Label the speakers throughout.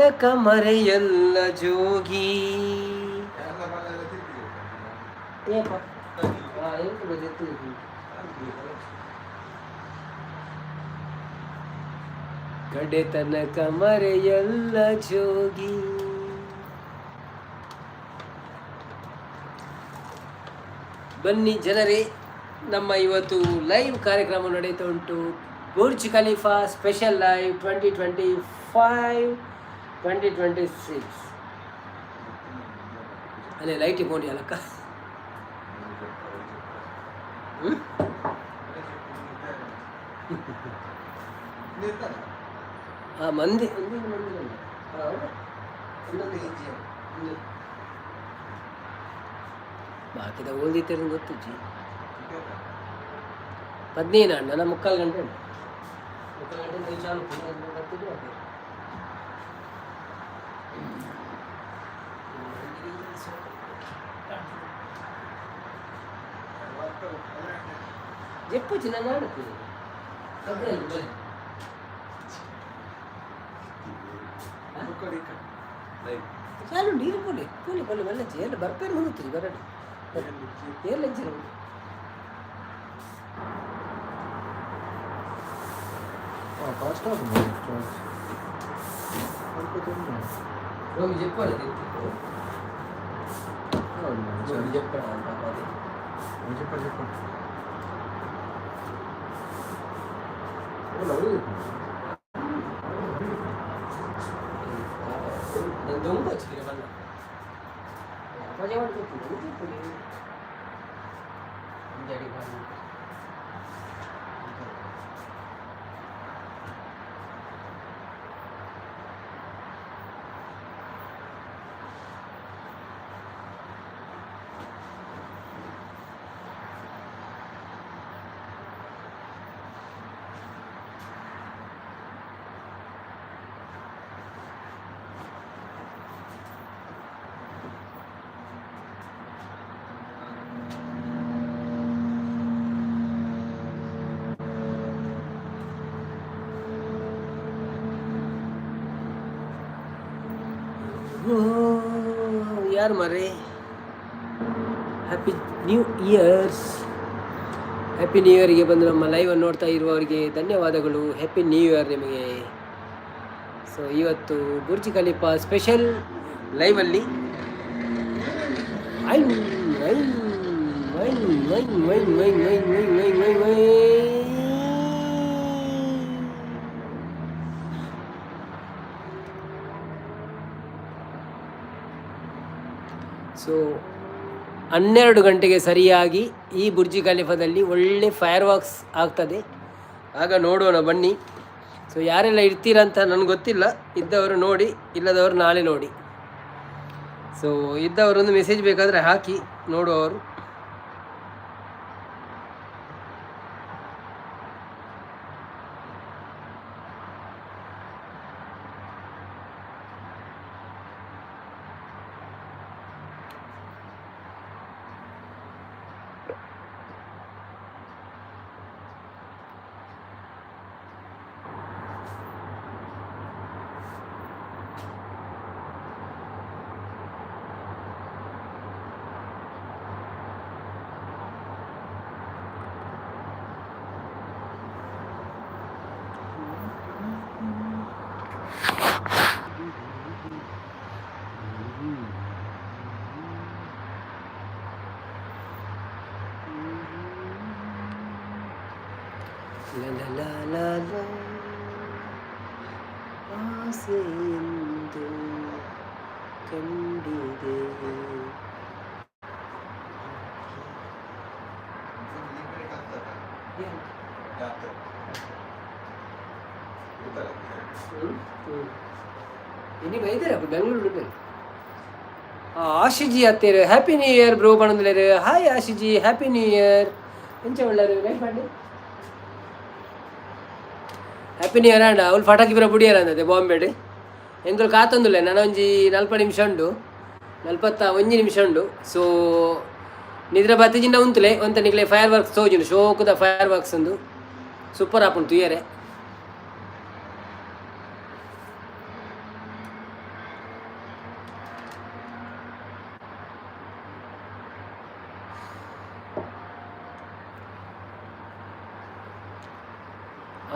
Speaker 1: ತನಕ ಜೋಗಿ. ಏಪ ಕಡೆ ತನಕ ಮರೆಯಲ್ಲ ಜೋಗಿ. ಬನ್ನಿ ಜನರೇ, ನಮ್ಮ ಇವತ್ತು ಲೈವ್ ಕಾರ್ಯಕ್ರಮ ನಡೀತಾ ಉಂಟು. Burj Khalifa special live 2025 2026. ಅಲ್ಲೇ ಲೈಟ್ ಬೋಂಡಿ ಅಲ್ಲಕ್ಕ. ಹಾಂ, ಮಂದಿ ಮಂದಿ ಬಾಕಿದ ಓದಿತ್ತೇನೆ ಗೊತ್ತು ಜಿ. 15 ಅಣ್ಣ, ನನ್ನ ಮುಕ್ಕಾಲು ಗಂಟೆ ಉಂಟು. ಮುಕ್ಕಾಲು ಗಂಟೆ ಚಾಲು ಬರ್ತಿದ್ರು ಅದೇ. ಜಪ್ಪು ಚಿನ್ನ ಮಾಡುತ್ತೀವಿ. ಚಾಲು ನೀರು ಪೋಲಿ ಪೋಲಿ ಪೋಲಿ ಮಲ್ಲ ಏರ್ಲ ಬರ್ಪೇನು ಮುಂದುತ್ತೀರಿ ಬರಡಿ ಏರ್ಲ ಇಜ್ಜಿರ.
Speaker 2: ಫಾಸ್ಟ್
Speaker 1: ರೋಮಿ ಜಪ್ಪು ಜಪ್ಪು
Speaker 2: చెప్పండి చెప్పండి.
Speaker 1: ದೊಂಬು ಹಚ್ಚಿದ್ರೆ ಬಣ್ಣ ಮಜಾ ಮಾಡ್ಕೊತೀನಿ. ಯಾರು ಮಾರ್ರೆ? Happy new years. Happy new ಇಯರ್ಗೆ ಬಂದು ನಮ್ಮ ಲೈವನ್ನು ನೋಡ್ತಾ ಇರುವವರಿಗೆ ಧನ್ಯವಾದಗಳು. ಹ್ಯಾಪಿ ನ್ಯೂ ಇಯರ್ ನಿಮಗೆ. ಸೊ ಇವತ್ತು ಬುರ್ಜ್ ಖಲೀಫಾ ಸ್ಪೆಷಲ್ ಲೈವಲ್ಲಿ ಐನ್ ಐನ್ ಐನ್ ಐನ್ ಐನ್ ಐನ್ ಐನ್ ಐನ್ ಐನ್ ಐನ್ ಐನ್. ಸೊ 12 ಗಂಟೆಗೆ ಸರಿಯಾಗಿ ಈ ಬುರ್ಜಿ ಖಲೀಫಾದಲ್ಲಿ ಒಳ್ಳೆ ಫೈರ್ ವರ್ಕ್ಸ್ ಆಗ್ತದೆ. ಆಗ ನೋಡೋಣ ಬನ್ನಿ. ಸೊ ಯಾರೆಲ್ಲ ಇರ್ತೀರಂತ ನನಗೆ ಗೊತ್ತಿಲ್ಲ. ಇದ್ದವರು ನೋಡಿ, ಇಲ್ಲದವರು ನಾಳೆ ನೋಡಿ. ಸೊ ಇದ್ದವರೊಂದು ಮೆಸೇಜ್ ಬೇಕಾದರೆ ಹಾಕಿ ನೋಡುವವರು. ಲಾ ಲಾ ಲಾ, ಆಸೆಯೆಂದು ಕಂಡಿದೆ. ಇನ್ನು ಬೈದಾರೆ ಬೆಂಗಳೂರು. ಆಶಿಜಿ ಅತ್ತೇರು ಹ್ಯಾಪಿ ನ್ಯೂ ಇಯರ್ ಬ್ರೋ ಪಣಂದುಲೇರು. ಹಾಯ್ ಆಶಿಜಿ, ಹ್ಯಾಪಿ ನ್ಯೂ ಇಯರ್. ಎಂಚ ಉಳ್ಳಾರು? ಲೈಕ್ ಮಾಡಿ. ಹ್ಯಾಪಿ ನ್ಯೂ ಇಯರ್ ಅಣ್ಣ. ಅವ್ಲು ಪಟಾಕಿ ಪೂರ ಬುಡಿಯರ ಅಂದದೆ ಬಾಂಬೆಡ್. ಎಂಕುಲು ಕಾತೊಂದುಲ್ಲೆ. ನನ ಒಂಜಿ 40 ನಿಮಿಷ ಉಂಡು, 41 ನಿಮಿಷ ಉಂಡು. ಸೊ ನಿದ್ರೆ ಬತ್ತಿಜಿಂಡ ಉಂತುಲೆ. ಒಂತ ನಿಕ್ಲೆ ಫೈರ್ ವರ್ಕ್ಸ್ ತೋಜುಂಡು. ಶೋಕುದ ಫೈರ್ ವರ್ಕ್ಸ್ ಉಂದು, ಸೂಪರ್ ಆಪುಂಡು ತೂಯರೆ.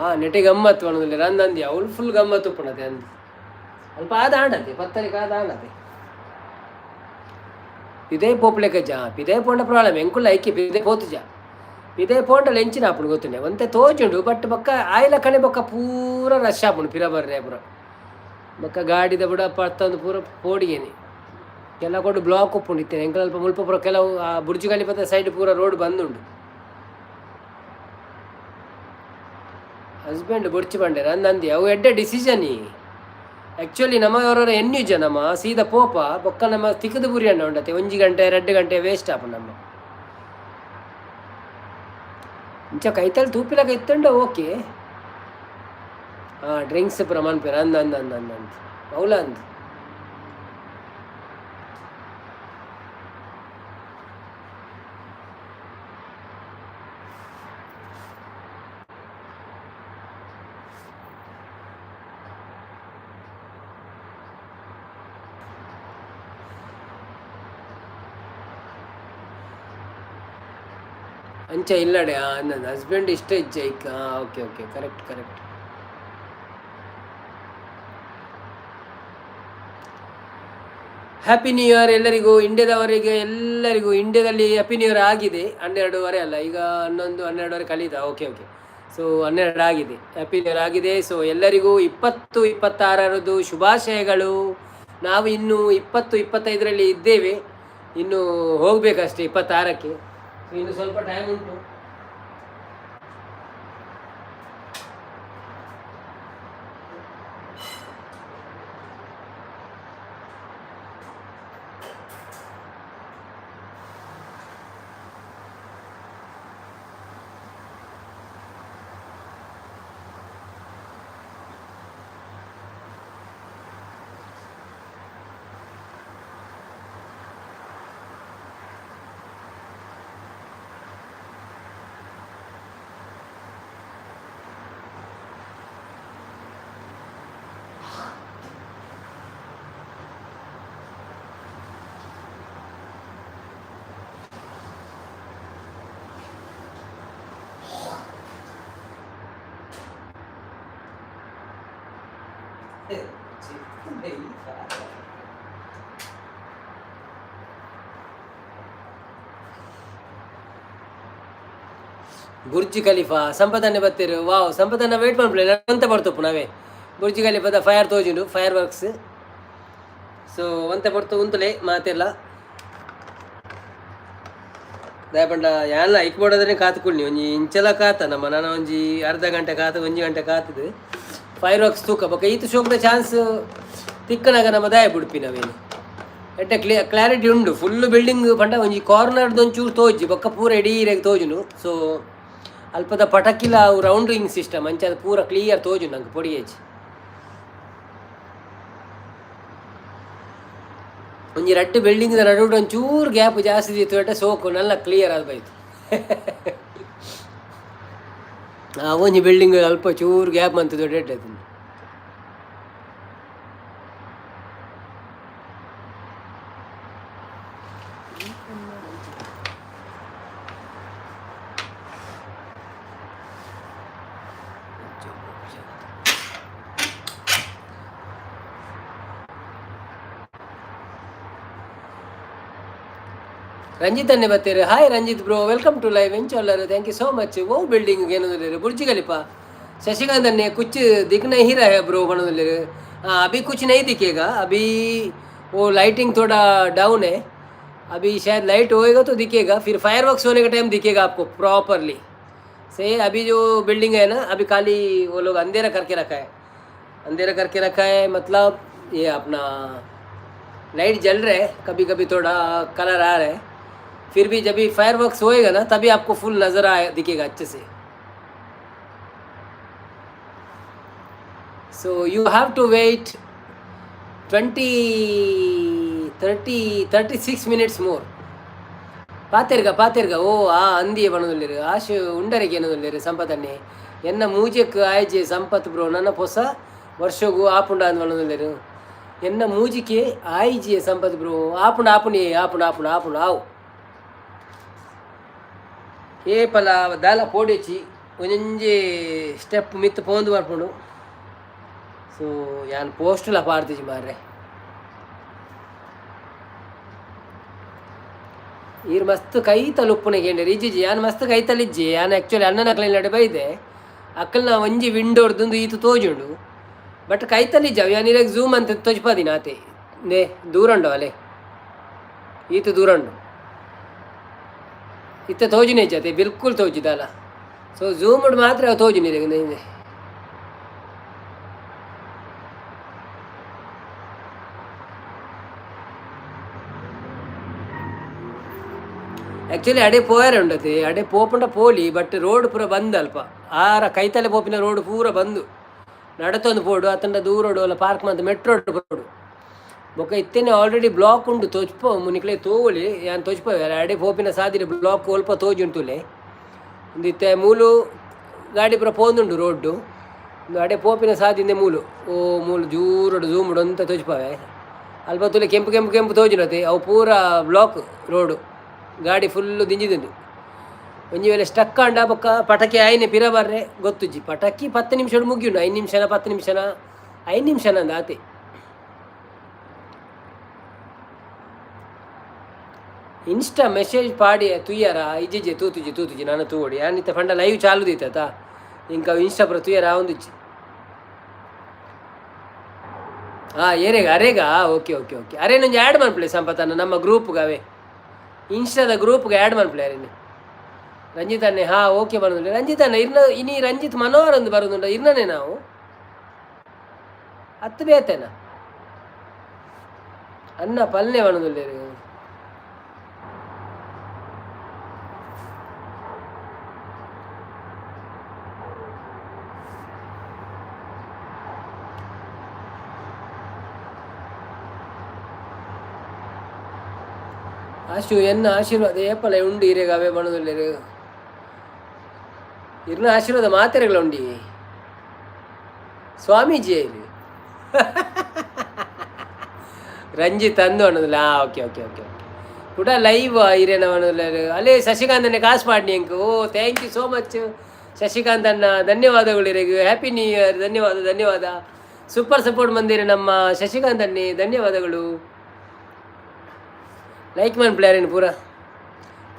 Speaker 1: ಆ ನೆಟೆ ಗಮ್ಮತ್ತು ಪನೊಂದುಲ್ಲೆರ್. ಅಂದ್ ಅಂದಿ, ಅವ್ಲು ಫುಲ್ ಗಮ್ಮತ್ತು ಉಪ್ಪುಂಡತೆ ಅಂದ್. ಅಲ್ಪ ಆದ ಆಂಡತೆ, ಪತ್ತರಿಕ ಆದ ಆಂಡತೆ. ಪಿದೈ ಪೋಪುಲೆಕ ಜಾ, ಪಿದೈ ಪೋಂಡ ಪ್ರಾಬ್ಲಮ್. ಎಂಕುಲ್ಲ ಐಕೆ ಪಿದೈ ಪೋತುಜ. ಪಿದೈ ಪೋಂಡಲ ಎಂಚಿನ ಆಪುಂಡು ಗೊತ್ತುಂಡೆ? ಒಂತೆ ತೋಜುಂಡು, ಬಟ್ ಬೊಕ್ಕ ಆಯಿಲ ಕಣೆ ಬೊಕ್ಕ ಪೂರ ರಶ್ ಆಪುಂಡು. ಪಿರ ಬರ್ರೆ ಪೂರ ಬೊಕ್ಕ ಗಾಡಿದ ಬುಡ ಪತ್ತೊಂದು ಪೂರ ಪೋಡಿಗೆನೆ. ಕೆಲವು ಕೊಡು ಬ್ಲಾಕ್ ಉಪ್ಪುಂಡು ಇತ್ತೆ. ಎಂಕಲ್ ಅಲ್ಪ ಮುಲ್ಪ ಪೂರ ಕೆಲವು ಆ ಬುರ್ಜ್ ಖಲೀಫದ ಸೈಡ್ ಪೂರ ರೋಡ್ ಬಂದುಂಡು. ಹಸ್ಬೆಂಡ್ ಬೊಡ್ಚಿ ಪಂಡೆರ್ ಅಂದ್ ಅಂದಿ. ಅವು ಎಡ್ಡೆ ಡಿಸಿಷನ್. ಆ್ಯಕ್ಚುಲಿ ನಮ್ಮ ಅವರ ಎನ್ಯುಜ, ನಮ್ಮ ಸೀದಾ ಪೋಪ ಬೊಕ್ಕ ನಮ್ಮ ತಿಕ್ಕದು ಬುರಿ ಅಣ್ಣ ಉಂಡತೆ. 1 ಗಂಟೆ 2 ಗಂಟೆ ವೇಸ್ಟ್ ಆಪುಂಡು ನಮ್ಮ. ಇಂಚ ಕೈತಲ್ ತೂಪಿಲಕ ಇತ್ತಂಡ ಓಕೆ. ಹಾಂ, ಡ್ರಿಂಕ್ಸ್ ಪೂರ ಮನ್ಪೆರ್. ಅಂದ್ ಅಂದ್ ಅಂದ್ ಅಂದ್ ಅಂದ್, ಅವ್ಲ ಅಂದ್. ಅಂಚ ಇಲ್ಲಡೆ. ನನ್ನ ಹಸ್ಬೆಂಡ್ ಇಷ್ಟ ಇಜ್ಜ ಐಕ್. ಹಾಂ, okay okay, correct correct. Happy New Year ಎಲ್ಲರಿಗೂ, ಇಂಡಿಯಾದವರಿಗೆ ಎಲ್ಲರಿಗೂ. ಇಂಡಿಯಾದಲ್ಲಿ ಹ್ಯಾಪಿ ನ್ಯೂ ಇಯರ್ ಆಗಿದೆ. 12:30 ಅಲ್ಲ, ಈಗ 11, 12:30 ಕಲೀತಾ. ಓಕೆ ಓಕೆ, ಸೊ 12 ಆಗಿದೆ. ಹ್ಯಾಪಿ ನ್ಯೂ ಇಯರ್ ಆಗಿದೆ. ಸೊ ಎಲ್ಲರಿಗೂ 2026ರದ್ದು ಶುಭಾಶಯಗಳು. ನಾವು ಇನ್ನು 2025ರಲ್ಲಿ ಇದ್ದೇವೆ. ಇನ್ನು ಹೋಗಬೇಕಷ್ಟೇ 26ಕ್ಕೆ. ಇನ್ನು ಸ್ವಲ್ಪ ಟೈಮ್ ಉಂಟು. ಬುರ್ಜ್ ಖಲೀಫಾ ಸಂಪದನ್ನೇ ಬತ್ತೀರು. ವಾವ್, ಸಂಪದನ್ನ ವೇಟ್ ಮನ್ಪುಲೆ. ಒಂತೆ ಬರ್ತಪ್ಪು ನಾವೇ. ಬುರ್ಜ್ ಖಲೀಫಾದ ಫೈರ್ ತೋಜುಂಡು, fire works. So ಒಂತೆ ಪೊರ್ತು ಉಂತುಲೆ ಮಾತೆಲ್ಲ. ದಾಯೆ ಪಂಡ ಯಾನ್ಲ ಐಕ್ ಬೋಡಾದ್ರೆ ಕಾತುಕೊಳ್ಳಿ. ಒಂಜಿ ಇಂಚಲ ಕಾತ ನಮ್ಮ ನಾನು ಒಂಜಿ ಅರ್ಧ ಗಂಟೆ ಕಾತು, 1 ಗಂಟೆ ಕಾತದು ಫೈರ್ ವರ್ಕ್ಸ್ ತೂಕ. ಬೊಕ ಈತ್ ಶೋಕ್ದ ಚಾನ್ಸ್ ತಿಕ್ಕನಾಗ ನಮ್ಮ ದಾಯ ಬುಡ್ಪಿ ನಾವೇನು? ಎಡ್ಡೆ ಕ್ಲಾರಿಟಿ ಉಂಡು. ಫುಲ್ ಬಿಲ್ಡಿಂಗ್ ಪಂಡ ಒಂಜಿ ಕಾರ್ನರ್ದು ಒಂಚೂರು ತೋಜಿ, ಬೊಕ್ಕ ಪೂರ ಇಡೀ ತೋಜುಂಡು. ಸೊ ಅಲ್ಪದ ಪಟಕಿಲ ಅವು ರೌಂಡಿಂಗ್ ಸಿಸ್ಟಮ್ ಅಂಚ ಅದು ಪೂರ ಕ್ಲಿಯರ್ ತೋಜುಂಡು ನಂಗೆ ಪೊಡಿಯೇಜ್. ಒಂಜಿ ರಡ್ಡ್ ಬಿಲ್ಡಿಂಗ್ ನಡುಟು ಒಂಚೂರು ಗ್ಯಾಪ್ ಜಾಸ್ತಿ ಇತ್ತು, ಸೋಕು ನಲ್ಲ ಕ್ಲಿಯರ್ ಆದ್ ಬೈತು. ಆ ಒಂಜಿ ಬಿಲ್ಡಿಂಗ್ ಅಲ್ಪ ಚೂರು ಗ್ಯಾಪ್ ಮಂತ್ ದೊಡ್ಡ ಎಡ್ಡೆ. ರಂಜಿತ್ ಅನ್ನೆ ಬತ್ತೀರಿ. Hi Ranjith bro, welcome to live. ಎಂಚೊಲ್ಲರು? Thank you so much. O building ಏನಂದ್ರೆ ಬುರ್ಜ್ ಖಲೀಫಾ. ಶಶಿಕಾಂತ್ अन्ने कुछ दिख नहीं रहा है ब्रो बनोदले. हाँ, अभी कुछ नहीं दिखेगा. अभी वो लाइटिंग थोड़ा डाउन है. अभी शायद लाइट होएगा तो दिखेगा. फिर फायर वर्क्स होने का टाइम दिखेगा आपको प्रॉपरली से. अभी जो बिल्डिंग है ना, अभी खाली वो लोग अंधेरा करके रखा है. अंधेरा करके रखा है मतलब ये अपना लाइट जल रहा है, कभी कभी थोड़ा कलर आ रहा है. फिर भी जब भी फायर वर्क्स होएगा ना, तभी आपको फुल नज़र आए, दिखेगा अच्छे से. So you have to wait 20 30 36 minutes more. ಪಾತೆರ್ಗ ಪಾತೆರ್ಗ. ಓ ಆ ಅಂದಿಯೇ ಬಣದಲ್ಲಿರು ಆಶು ಉಂಡರಿಗೆ ಏನದಲ್ಲಿರು. ಸಂಪತ್ತನ್ನೇ ಎನ್ನ ಮೂಜೆಕ್ ಆಯ್ಜೆ ಸಂಪತ್ ಬ್ರೋ. ನನ್ನ ಹೊಸ ವರ್ಷಗೂ ಆಪುಂಡ ಅಂದ್ ಬಣದಲ್ಲಿರು. ಎನ್ನ ಮೂಜಿಕೆ ಆಯ್ಜೆ ಸಂಪತ್ ಬ್ರೋ. ಆಪುಂಡ ಆಪುಂಡಿ ಆಪುಂಡ ಆಪುಂಡ ಆಪುಂಡು ಆವು. ಏಪಲ ದಾಲ ಪೋಡೆಚಿ. ಒಂಜೊಂಜಿ ಸ್ಟೆಪ್ ಮಿತ್ತ್ ಪೋಂದು ಬರ್ಪುಂಡು. ಸೊ ಯಾನ್ ಪೋಸ್ಟ್ಲ ಪಾಡ್ದಿಜಿ ಮಾರ್ರೆ. ಈರ್ ಮಸ್ತ್ ಕೈತಲ್ ಉಪ್ಪುನ ಕೇಂಡೆರ್. ಇಜ್ಜಿಜಿ, ಯಾನ್ ಮಸ್ತ್ ಕೈತಲ್ ಇಜ್ಜಿ. ಯಾನ್ ಆ್ಯಕ್ಚುಲಿ ಅಣ್ಣನಕ್ಲೆನ ನಡೆ ಬೈದೆ. ಅಕ್ಕಲ್ನ ಒಂಜಿ ವಿಂಡೋರ್ದುಂದು ಈತ್ ತೋಜುಂಡು, ಬಟ್ ಕೈತಲ್ ಇಜ್ಜಿ ಅವು. ಯಾನ್ ಇರೆಗ್ ಝೂಮ್ ಅಂತ ತೋಜ್ಪಾದಿನ ಆತೆ. ನೇ ದೂರ ಉಂಡು ಅಲೆ, ಈತ್ ದೂರ ಉಂಡು. ಇತ್ತೆ ತೋಜುನೆ ಇಜ್ಜಿ ಅತೆ, ಬಿಲ್ಕುಲ್ ತೋಜಿದಲ್ಲ. ಸೊ ಝೂಮ್ಡ್ ಮಾತ್ರ ಅವು ತೋಜುನಿ ಇರೆಗ್. ಇಂದೆ ಆ್ಯಕ್ಚುಲಿ ಅಡೆ ಪೋಯರೆ ಉಂಡತೆ. ಅಡೆ ಪೋಪುಂಡ ಪೋಲಿ, ಬಟ್ ರೋಡ್ ಪೂರ ಬಂದ್ ಅಲ್ಪ. ಆರ ಕೈತಲೆ ಪೋಪಿನ ರೋಡ್ ಪೂರ ಬಂದು, ನಡತೊಂದು ಪೋಡು ಅತ್ತಂಡ ದೂರೋಡು ಅಲ್ಲ ಪಾರ್ಕ್ ಮಂತ್ ಮೆಟ್ರೋ ಪೋಡು. ಬೊಕ್ಕ ಇತ್ತೇನೆ ಆಲ್ರೆಡಿ ಬ್ಲಾಕ್ ಉಂಡು, ತೋಜ್ಪೋ ಮುನಿಕ್ಲೆ ತೋವೊಲಿ. ಯಾನ್ ತೋಜ್ಪೋ ಅಡೆ ಪೋಪಿನ ಸಾದಿಡೆ ಬ್ಲಾಕ್ ಒಲ್ಪ ತೋಜುಂಟುಲೆ. ಉಂದು ಇತ್ತೆ ಮೂಲು ಗಾಡಿ ಪೂರ ಪೋಂದುಂಡು ರೋಡ್ಡು. ಉಂದು ಅಡೆ ಪೋಪಿನ ಸಾದಿಂದೆ ಮೂಲು ಓ ಮೂಲು ಜೂರಡು ಝೂಮುಡು ಅಂತ ತೋಜ್ಪಾವೆ. ಅಲ್ಪ ತೂಲೆ, ಕೆಂಪು ಕೆಂಪು ಕೆಂಪು ತೋಜುನತೆ, ಅವು ಪೂರ ಬ್ಲಾಕ್ ರೋಡು. ಗಾಡಿ ಫುಲ್ಲು ದಿಂಜಿದುಂಡು. ಒಂಜಿ ವೇಳೆ ಸ್ಟಕ್ ಆಂಡ ಬೊಕ್ಕ ಪಟಕಿ ಆಯ್ನೆ ಪಿರ ಬರ್ರೆ ಗೊತ್ತುಜ್ಜಿ. ಪಟಕಿ 10 ನಿಮಿಷಡ್ ಮುಗಿಯುಂಡು. 5 ನಿಮಿಷನ, 10 ನಿಮಿಷನ, 5 ನಿಮಿಷನ ಅಂದ್ ಆತೆ. ಇನ್ಸ್ಟಾ ಮೆಸೇಜ್ ಪಾಡಿ ತುಯ್ಯಾರ? ಇಜ್ಜಿಜ್ಜಿ, ತೂತುಜಿ ತೂತುಜಿ ನಾನು ತೂವೊಡಿ. ಯಾನ್ ಇತ್ತೆ ಪಂಡ ಲೈವ್ ಚಾಲು ದೀತತ, ಇಂಕ ಇನ್ಸ್ಟಾ ಪೂರ ತುಯ್ಯಾರ ಆವೊಂದಿಜ್ಜಿ. ಹಾಂ, ಏರೆಗ ಅರೇಗ? Okay okay okay. ಅರೇನೊಂಜಿ ಆ್ಯಡ್ ಮನ್ಪುಲೆ ಸಂಪತನ್ನ ನಮ್ಮ ಗ್ರೂಪ್ಗೆ. ಅವೇ ಇನ್ಸ್ಟಾದ ಗ್ರೂಪ್ಗೆ ಆ್ಯಡ್ ಮನ್ಪುಲೆ ಅರೇನೆ. ರಂಜಿತ್ ಅಣ್ಣೆ, ಹಾ ಓಕೆ ಬರೋದುಂಡು. ರಂಜಿತ್ ಅಣ್ಣ ಇರ್ನ ಇನಿ ರಂಜಿತ್ ಮನೋಹರ್ ಒಂದು ಬರೋದುಂಡ. ಇರ್ನನೆ ನಾವು ಹತ್ತು ಬೇತೇನ ಅನ್ನ ಪಲ್ನೆ ಬರೋದುಲ್ಲೇರು. ಆಶು ಎನ್ನ ಆಶೀರ್ವಾದ ಏಪಲ ಉಂಡು ಇರೆಗ ಅವೇ ಬಣದುಲ್ಲೇರು. ಇರ್ನ ಆಶೀರ್ವಾದ ಮಾತೆರೆಗಳ ಉಂಡಿ ಸ್ವಾಮೀಜಿ ಇರು. ರಂಜಿತ್ ಅಂದು ಅನ್ನೋದಿಲ್ಲ. ಹಾಂ, ಓಕೆ ಓಕೆ ಓಕೆ ಓಕೆ. ಕೂಡ ಲೈವ್ ಇರೇನ ಅಲ್ಲೇ. ಶಶಿಕಾಂತ್ ಕಾಸು ಮಾಡಿ ಎಂಕ್. ಓ, thank you so much Shashikant ಅಣ್ಣ, ಧನ್ಯವಾದಗಳು ಇರೆಗ್. Happy new year. ಧನ್ಯವಾದ ಧನ್ಯವಾದ. ಸೂಪರ್ ಸಪೋರ್ಟ್ ಮಂದಿರ ನಮ್ಮ ಶಶಿಕಾಂತ್ ಅನ್ನಿ, ಧನ್ಯವಾದಗಳು. ಲೈಕ್ ಮನ್ಪುಲೆ ಪೂರ.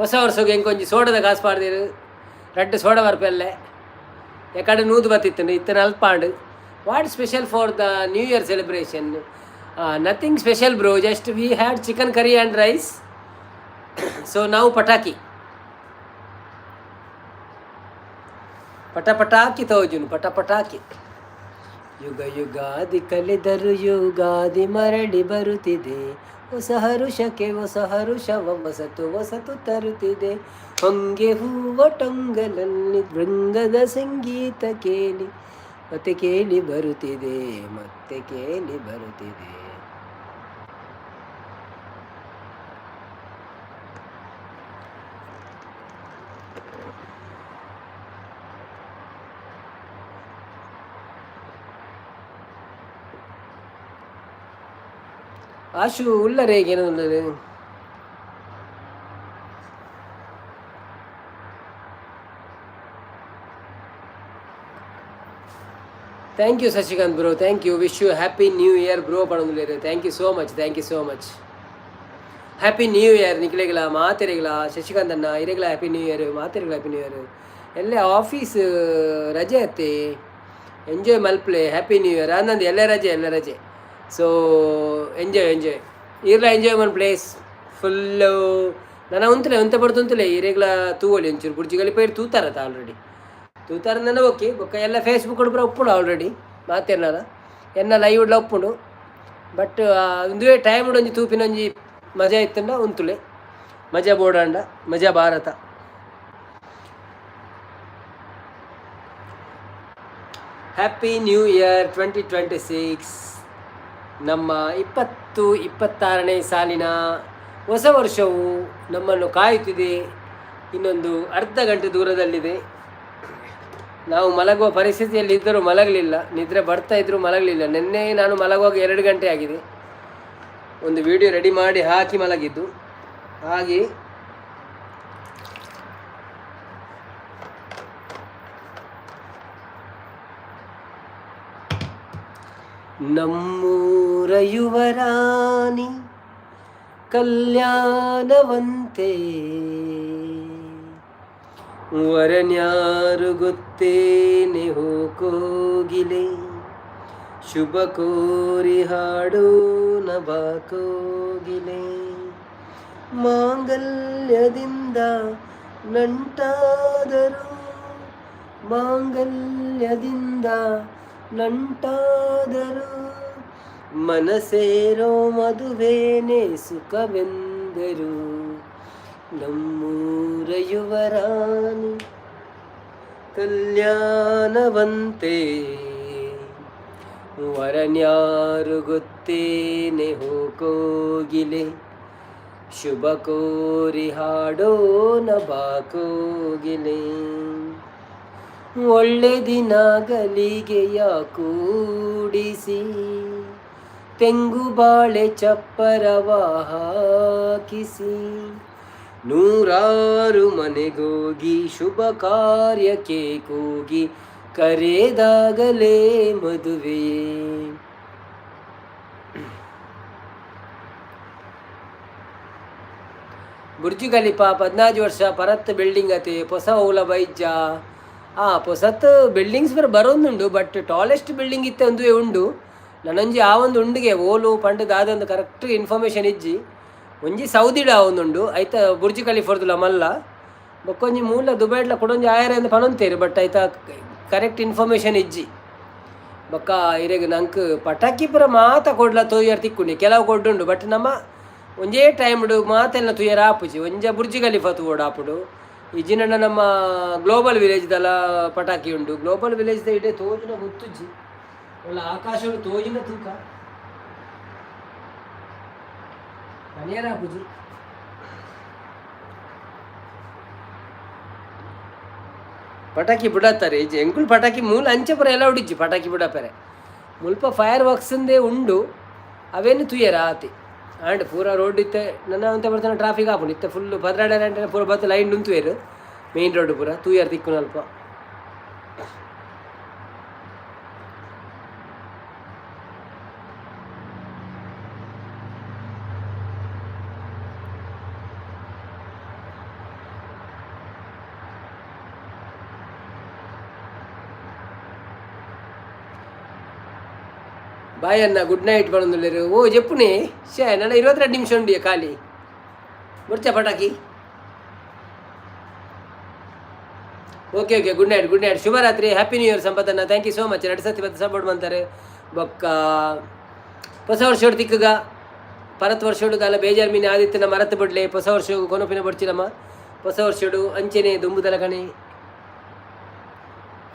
Speaker 1: ಹೊಸ ವರ್ಷಗೆ ಎಂಕೊಂಜಿ ಸೋಡದ ಕಾಸು ಪಾಡ್ದಿರು. ರಡ್ಡು ಸೋಡ ಬರ್ಪೆಲ್ಲೆ. ಎಕಡೆ ನೂದು ಬತ್ತಿತ್ತು, ಇತ್ತ ನಲ್ಪಾಂಡು. What special for the New Year celebration? Nothing special, bro. Just we had chicken curry and rice. So ನಾವು ಪಟಾಕಿ ಪಟ ಪಟಾಕಿ ತೋಜುನು, ಪಟ ಪಟಾಕಿ. ಯುಗ ಯುಗಾದಿ ಕಳೆದರು ಯುಗಾದಿ ಮರಳಿ ಬರುತ್ತಿದೆ. ಹೊಸ ಹರುಷಕ್ಕೆ ಹೊಸ ಹರುಷವ ವಸತು ವಸತು ತರುತ್ತಿದೆ. ಹೊಂಗೆ ಹೂವ ಟೊಂಗಲಲ್ಲಿ ಬೃಂಗದ ಸಂಗೀತ ಕೇಳಿ ಮತ್ತೆ ಕೇಳಿ ಬರುತ್ತಿದೆ, ಮತ್ತೆ ಕೇಳಿ ಬರುತ್ತಿದೆ. ಆಶು ಉಲ್ಲರೆ ಏನದು? Thank you Shashikant bro, thank you. Wish you happy New Year bro ಪಡೊಂದುಲ್ಲೆರ್. Thank you so much, thank you so much. Happy New Year ನಿಕ್ಲೆಗ್ಲ ಮಾತೆರೆಗ್ಲ. ಶಶಿಕಾಂತ್ ಅಣ್ಣ ಇರೆಗ್ಲ ಹ್ಯಾಪಿ ನ್ಯೂ ಇಯರ್, ಮಾತೆರೆಗ್ಲ ಹ್ಯಾಪಿ ನ್ಯೂ ಇಯರ್. ಎಲ್ಲೆ ಆಫೀಸ್ ರಜೆ ಅತ್ತೆ, ಎಂಜಾಯ್ ಮಲ್ಪ್ಲೆ. Happy new year ಅಂದಂದು. ಎಲ್ಲ ರಜೆ, ಎಲ್ಲ ರಜೆ. ಸೊ ಎಂಜಾಯ್ ಎಂಜಾಯ್ ಈರ್ಲ ಎಂಜಾಯ್ ಮನ್ ಪ್ಲೇಸ್ ಫುಲ್ಲು. ನನ ಉಂತಲೆ ಉಂತೆ ಪಡ್ದು ಉಂತಲೆ. ಇರೆಗ್ಲ ತೂವೊಲಿ ಒಂಚೂರು. ಬುರ್ಜ್ ಖಲೀಫ ತೂತಾರತ ಆಲ್ರೆಡಿ ತೂತಾರ ನನ್ನ. ಓಕೆ, ಬೊಕ್ಕ ಎಲ್ಲ ಫೇಸ್ಬುಕ್ ಪೂರ ಉಪ್ಪುಂಡು ಆಲ್ರೆಡಿ ಮಾತೆರ್ನಲ. ಎನ್ನ ಲೈವ್ ಉಡ್ಲ ಉಪ್ಪುಂಡು. ಬಟ್ ಉಂದುವೇ ಟೈಮ್ ಒಂಜಿ ತೂಪಿನ ಒಂಜಿ ಮಜಾ ಇತ್ತಂಡ ಉಂತುಲೆ. ಮಜಾ ಬೋಡಾಂಡ ಮಜಾ ಭಾರತ. Happy New Year 2026. ನಮ್ಮ 2026ನೇ ಸಾಲಿನ ಹೊಸ ವರ್ಷವು ನಮ್ಮನ್ನು ಕಾಯುತ್ತಿದೆ. ಇನ್ನೊಂದು ಅರ್ಧ ಗಂಟೆ ದೂರದಲ್ಲಿದೆ. ನಾವು ಮಲಗುವ ಪರಿಸ್ಥಿತಿಯಲ್ಲಿ ಇದ್ದರೂ ಮಲಗಲಿಲ್ಲ. ನಿದ್ರೆ ಬರ್ತಾ ಇದ್ದರೂ ಮಲಗಲಿಲ್ಲ. ನಿನ್ನೆ ನಾನು ಮಲಗುವಾಗ 2 ಗಂಟೆ ಆಗಿದೆ. ಒಂದು ವಿಡಿಯೋ ರೆಡಿ ಮಾಡಿ ಹಾಕಿ ಮಲಗಿದ್ದು. ಹಾಗೆ ನಮ್ಮೂರ ಯುವರಾಣಿ ಕಲ್ಯಾಣವಂತೆ, ವರನ್ಯಾರು ಗೊತ್ತೇನೆ ಹೋ ಕೋಗಿಲೆ, ಶುಭ ಕೋರಿ ಹಾಡೋಣ ಬಾ ಕೋಗಿಲೆ. ಮಾಂಗಲ್ಯದಿಂದ ನಂಟಾದರು, ಮಾಂಗಲ್ಯದಿಂದ ನಂಟಾದರು, ಮನಸೇರೋ ಮದುವೇನೆ ಸುಖವೆಂದರು. ನಮ್ಮೂರ ಯುವರಾಣಿ ಕಲ್ಯಾಣವಂತೆ, ವರನ್ಯಾರು ಗೊತ್ತೇನೆ ಹೋ ಕೋಗಿಲೆ, ಶುಭ ಕೋರಿ ಹಾಡೋಣ ಬಾ ಕೋಗಿಲೆ. ಒಳ್ಳೆ ದಿನ ಗಲಿಗೆಯ ಕೂಡಿಸಿ, ತೆಂಗು ಬಾಳೆ ಚಪ್ಪರವ ಹಾಕಿಸಿ, ನೂರಾರು ಮನೆಗೋಗಿ ಶುಭ ಕಾರ್ಯಕ್ಕೆ ಕೂಗಿ ಕರೆದಾಗಲೇ ಮದುವೆ. ಬುರ್ಜ್ ಖಲೀಫಾ 14 ವರ್ಷ ಪರತ್ ಬಿಲ್ಡಿಂಗ್ ಅತೆ, ಹೊಸ ಓಲ ಬೈಜ. ಆ ಪೊಸತ್ ಬಿಲ್ಡಿಂಗ್ಸ್ ಬರ ಬರೋಂದುಂಡು, ಬಟ್ ಟಾಲೆಸ್ಟ್ ಬಿಲ್ಡಿಂಗ್ ಇತ್ತೆ ಒಂದುವೆ ಉಂಡು. ನನೊಂಜಿ ಆ ಒಂದು ಉಂಡುಗೆ ಓಲು ಪಂಡ ದಾದೊಂದು ಕರೆಕ್ಟ್ ಇನ್ಫಾರ್ಮೇಷನ್ ಇಜ್ಜಿ. ಒಂಜಿ ಸೌದಿಡ ಒಂದುಂಡು, ಐತ ಬುರ್ಜ್ ಖಲೀಫರ್ದುಲ ಮಲ್ಲ. ಬೊಕ್ಕೊಂಜಿ ಮೂಲ ದುಬೈಡ್ಲ ಕುಡೊಂಜಿ ಆಯರ ಅಂದ್ ಪನೊಂತೇರು, ಬಟ್ ಐತ ಕರೆಕ್ಟ್ ಇನ್ಫಾರ್ಮೇಷನ್ ಇಜ್ಜಿ. ಬೊಕ್ಕ ಇರೆಗ್ ನಂಕ್ ಪಟಾಕಿ ಪೂರ ಮಾತ ಕೊಡ್ಲ ತೋಯರ್ ತಿಕ್ಕುಂಡಿ, ಕೆಲವು ಕೊಡ್ಡುಂಡು. ಬಟ್ ನಮ್ಮ ಒಂಜೇ ಟೈಮ್ಡ್ ಮಾತೆಲ್ಲ ತೂಯರ ಆಪುಜಿ. ಒಂಜ ಬುರ್ಜ್ ಖಲೀಫಾ ತೂವೊಡು ಆಪುಡು, ಇಜ್ಜಿಂಡ ನಮ್ಮ ಗ್ಲೋಬಲ್ ವಿಲೇಜ್ದಲ ಪಟಾಕಿ ಉಂಡು. ಗ್ಲೋಬಲ್ ವಿಲೇಜ್ದ ಇಡೆ ತೋಜುನ ಗೊತ್ತುಜ್ಜಿ, ಒಳ್ಳೆ ಆಕಾಶಡು ತೋಜಿನ ತೂಕ ಪನಿಯರ ಆಪುಜಿ. ಪಟಾಕಿ ಬುಡತ್ತಾರೆ ಇಜ್ಜಿ ಎಂಕುಲು ಪಟಾಕಿ ಮೂಲ ಅಂಚೆ ಪೂರ ಎಲ್ಲ ಉಡಿಜ್ಜಿ. ಪಟಾಕಿ ಬುಡಪೆರೆ ಮುಲ್ಪ ಫೈರ್ ವರ್ಕ್ಸ್ ಉಂಡು, ಅವೇನು ತುಯ್ಯರ ಆತಿ. ಆಂಡ್ ಪೂರ ರೋಡ್ ಇತ್ತೆ ನನ್ನ ಅಂತ ಬರ್ತಾನೆ ಟ್ರಾಫಿಕ್ ಆಪುಂಡು. ಇತ್ತೆ ಫುಲ್ 12 ಗಂಟೆ ಪೂರ ಬತ್ತು ಲೈನ್ ಉಂತುವೆರು ಮೇನ್ ರೋಡ್ ಪೂರ ತೂಯರ್ ತಿಕ್ಕುನ ಅಲ್ಪ. ಬಾಯ್ ಅಣ್ಣ, ಗುಡ್ ನೈಟ್ ಪನೊಂದುಲ್ಲೆರ್. ಓ ಜೆಪ್ಪುನೆ ಶೇ ನನ್ನ 22 ನಿಮಿಷ ಉಂಡಿಯ ಖಾಲಿ ಬೊಡ್ಚ ಪಟಾಕಿ. Okay okay, good night, good night, ಶುಭರಾತ್ರಿ, ಹ್ಯಾಪಿ ನ್ಯೂ ಇಯರ್ ಸಂಪತ್ತನ್ನ. Thank you so much. ಎರಡು ಸತಿ ಬತ್ತ ಸಪೋರ್ಟ್ ಮಂತಾರೆ. ಬೊಕ್ಕ ಹೊಸ ವರ್ಷೋಡು ತಿಕ್ಕುಗ, ಪರತ್ ವರ್ಷೋಡು ದಾಲ ಬೇಜಾರ್ ಮೀನು ಆದಿತ್ಯನ ಮರತ್ ಬಿಡ್ಲೆ. ಹೊಸ ವರ್ಷ ಕೊನಪಿನ ಬೊಡ್ಚಿನಮ್ಮ. ಹೊಸ ವರ್ಷೋಡು ಅಂಚೆನೆ ದುಂಬುದಲ ಕಣೆ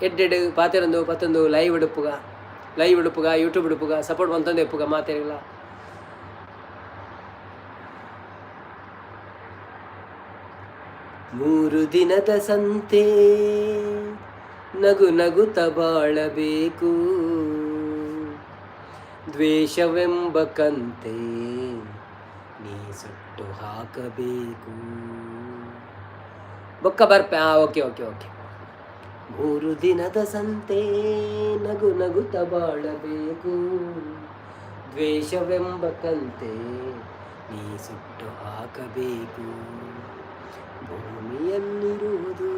Speaker 1: ಎಡ್ಡೆಡ್ ಪಾತೆರೊಂದು ಪತ್ತೊಂದು ಲೈವ್ ಉಡುಪುಗ, ಲೈವ್ ಉಡುಪುಗ, ಯೂಟ್ಯೂಬ್ ಉಡುಪುಗ, ಸಪೋರ್ಟ್ ಮಂತೊಂದು ಎಪ್ಪುಗ ಮಾತೆರ್ಗ್ಲ. ಮೂರು ದಿನದ ಸಂತೆ ನಗು ನಗುತ ಬಾಳಬೇಕು, ದ್ವೇಷವೆಂಬ ಕಂತೆ ನೀ ಸುಟ್ಟು ಹಾಕಬೇಕು. ಬೊಕ್ಕ ಬರ್ಪೆ. ಹಾಂ, ಓಕೆ ಓಕೆ ಓಕೆ. ಮೂರು ದಿನದ ಸಂತೆ ನಗು ನಗುತ ಬಾಳಬೇಕು, ದ್ವೇಷವೆಂಬ ಕಂತೆ ನೀ ಸುಟ್ಟು ಹಾಕಬೇಕು. ಭೂಮಿಯಲ್ಲಿರುವುದು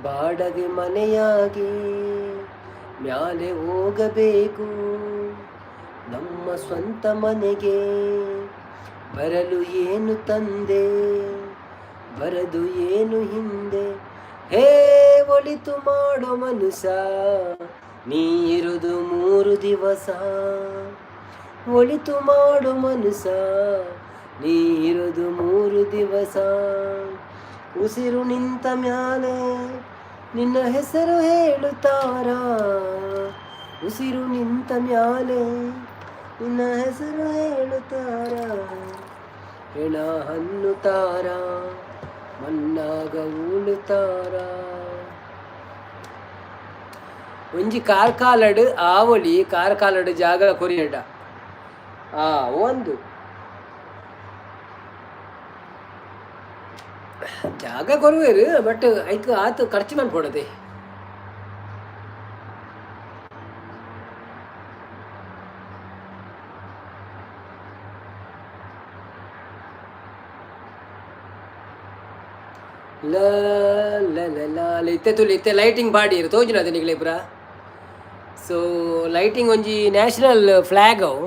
Speaker 1: ಬಾಡಗೆ ಮನೆಯಾಗಿ, ಮ್ಯಾಲೆ ಹೋಗಬೇಕು ನಮ್ಮ ಸ್ವಂತ ಮನೆಗೆ. ಬರಲು ಏನು ತಂದೆ, ಬರದು ಏನು ಹಿಂದೆ. ಹೇ ಒಳಿತು ಮಾಡೋ ಮನುಷ್ಯ, ನೀ ಇರುದು 3 ದಿವಸ. ಒಳಿತು ಮಾಡು ಮನುಷ್ಯ, ನೀ ಇರುದು 3 ದಿವಸ. ಉಸಿರು ನಿಂತ ಮ್ಯಾಲೆ ನಿನ್ನ ಹೆಸರು ಹೇಳುತ್ತಾರ, ಉಸಿರು ನಿಂತ ಮ್ಯಾಲೆ ನಿನ್ನ ಹೆಸರು ಹೇಳುತ್ತಾರ. ಹೆಣ ಹನ್ನುತ್ತಾರ, ಮಣ್ಣಾಗ ಉಳುತ್ತಾರ. ಒಂಜಿ ಕಾರ್ಕಾಲಡ್ ಆವೊಲಿ, ಕಾರ್ಕಾಲಡ್ ಜಾಗ ಕೊರಿಯಡ. ಆ ಒಂದು ಜಾಗ ಕೊರುವೆರು, ಬಟ್ ಐಕ್ ಆತ್ ಖರ್ಚು ಮನ್ಪೊಡತೆ. ಲ ಲ ಲ ಲ. ಇತ್ತೆ ತುಲಿ, ಇತ್ತೆ ಲೈಟಿಂಗ್ ಪಾಡಿಯೆರ್ ತೋಜುನದ ನಿಕ್ಲೆ ಪೂರ. ಸೊ ಲೈಟಿಂಗ್ ಒಂಜಿ ನ್ಯಾಷನಲ್ ಫ್ಲಾಗ್ ಅವು.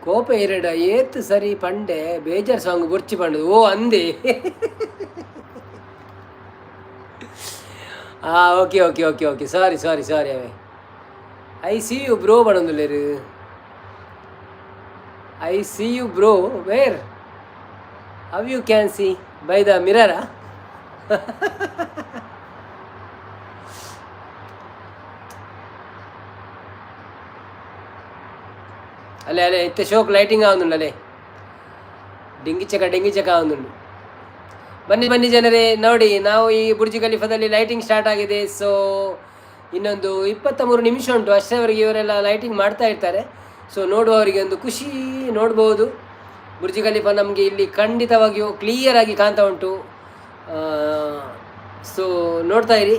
Speaker 1: ಕೋಪ ಎರಡ ಏತ್ ಸರಿ ಪಂಡೆ ಬೇಜಾರ್ ಸಾಂಗ್ ಬೊರ್ಚಿ ಪಂಡದು. ಓ ಅಂದೆ. ಆ okay okay okay okay, sorry sorry sorry. ಅವೇ I C you bro ಪಣೊಂದುಲ್ಲೆರ್. I see you bro, where? How you can see? By the ಮಿರರಾ? ಅಲ್ಲೇ ಅಲ್ಲೇ, ಇತ್ತೆ ಶೋಕ್ ಲೈಟಿಂಗ್ ಆವೊಂದುಂಡು. ಅಲ್ಲೇ ಡಿಂಗಿ ಚಕ ಡಿಂಗಿ ಚಕ ಆವೊಂದುಂಡು. ಬನ್ನಿ ಬನ್ನಿ ಜನರೇ, ನೋಡಿ ನಾವು ಈ ಬುರ್ಜ್ ಖಲೀಫಾದಲ್ಲಿ ಲೈಟಿಂಗ್ ಸ್ಟಾರ್ಟ್ ಆಗಿದೆ. ಸೊ ಇನ್ನೊಂದು 23 ನಿಮಿಷ ಉಂಟು, ಅಷ್ಟರವರೆಗೆ ಇವರೆಲ್ಲ ಲೈಟಿಂಗ್ ಮಾಡ್ತಾ ಇರ್ತಾರೆ. ಸೊ ನೋಡುವವರಿಗೆ ಒಂದು ಖುಷಿ, ನೋಡ್ಬೋದು. ಬುರ್ಜ್ ಖಲೀಫಾ ನಮಗೆ ಇಲ್ಲಿ ಖಂಡಿತವಾಗಿಯೂ ಕ್ಲಿಯರ್ ಆಗಿ ಕಾಣ್ತಾ ಉಂಟು. ಸೊ ನೋಡ್ತಾ ಇರಿ.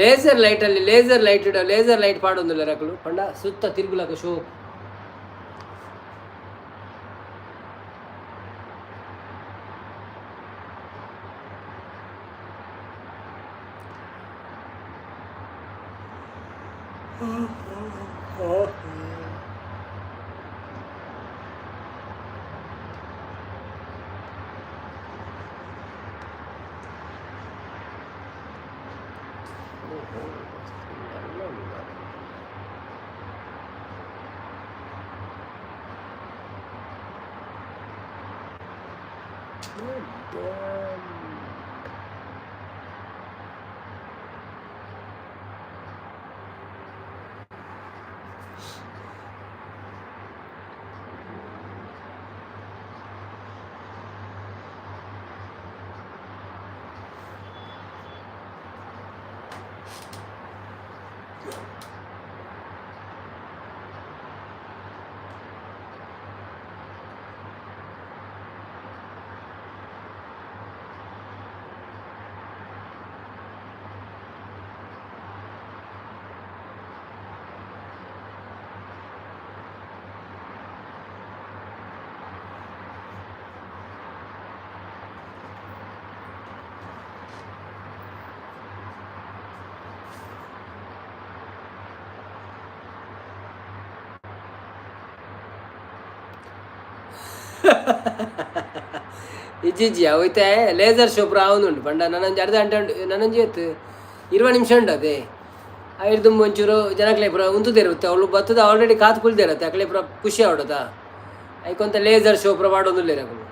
Speaker 1: ಲೇಸರ್ ಲೈಟಲ್ಲಿ ಲೇಸರ್ ಲೈಟ್, ಲೇಸರ್ ಲೈಟ್ ಪಾಡೊಂದುಲ್ಲೆರ್ ಅಕುಲು. ಪಂಡ ಸುತ್ತ ತಿರುಗುಲಕ ಶೋ. ಇಜ್ಜಿ, ಅವು ಇತ್ತೆ ಲೇಸರ್ ಶೋ ಪೂರ ಆವೊಂದುಂಡು. ಪಂಡ ನನೊಂಜಿ ಅರ್ಧ ಗಂಟೆ ಉಂಟು, ನನೊಂಜಿ ಏತ್ 20 ನಿಮಿಷ ಉಂಟು. ಅದೇ ಐದು ದುಂಬು ಒಂಚೂರು ಜನಕ್ಲೆ ಪೂರ ಉಂತುದೇರು ಇತ್ತೆ. ಅವಳು ಬತ್ತದ ಆಲ್ರೆಡಿ ಕಾತ್ ಕುಲ್ದೇರತ್ತೆ. ಅಕ್ಲೆ ಪೂರ ಖುಷಿ ಆವಡದ. ಐಕೊಂತ ಲೇಸರ್ ಶೋ ಪೂರ ಪಾಡೊಂದುಲ್ಲೆರ್ ಅಕುಲು.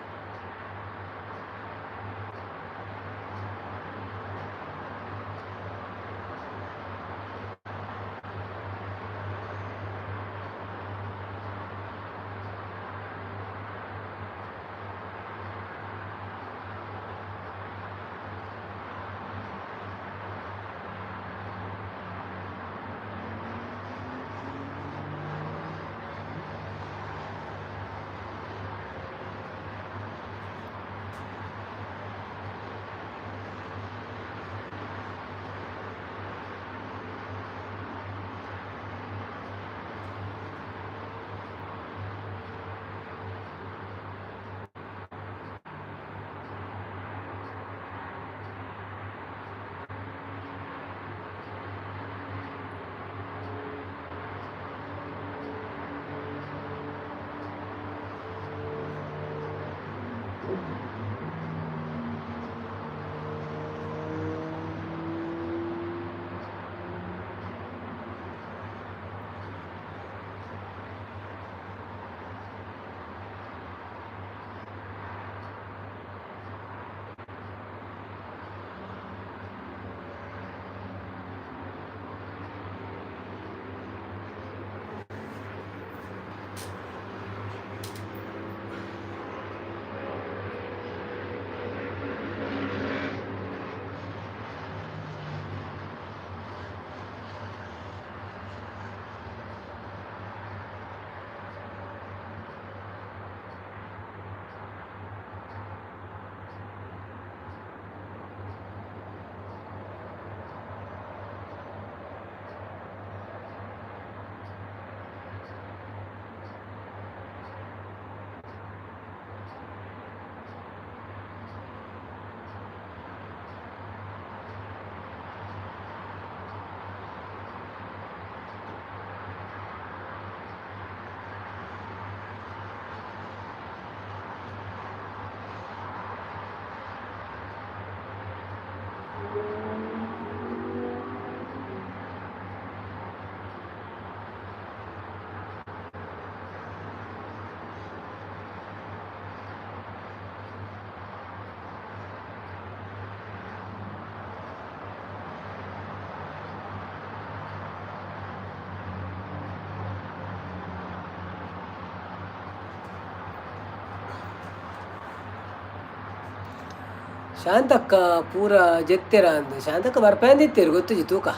Speaker 1: ಶಾಂತಕ್ಕ ಪೂರ ಜೆತ್ತೆರ ಅಂದ್. ಶಾಂತಕ್ಕ ಬರ್ಪೇಂದಿತ್ತೇರು, ಗೊತ್ತುಜಿ ತೂಕ.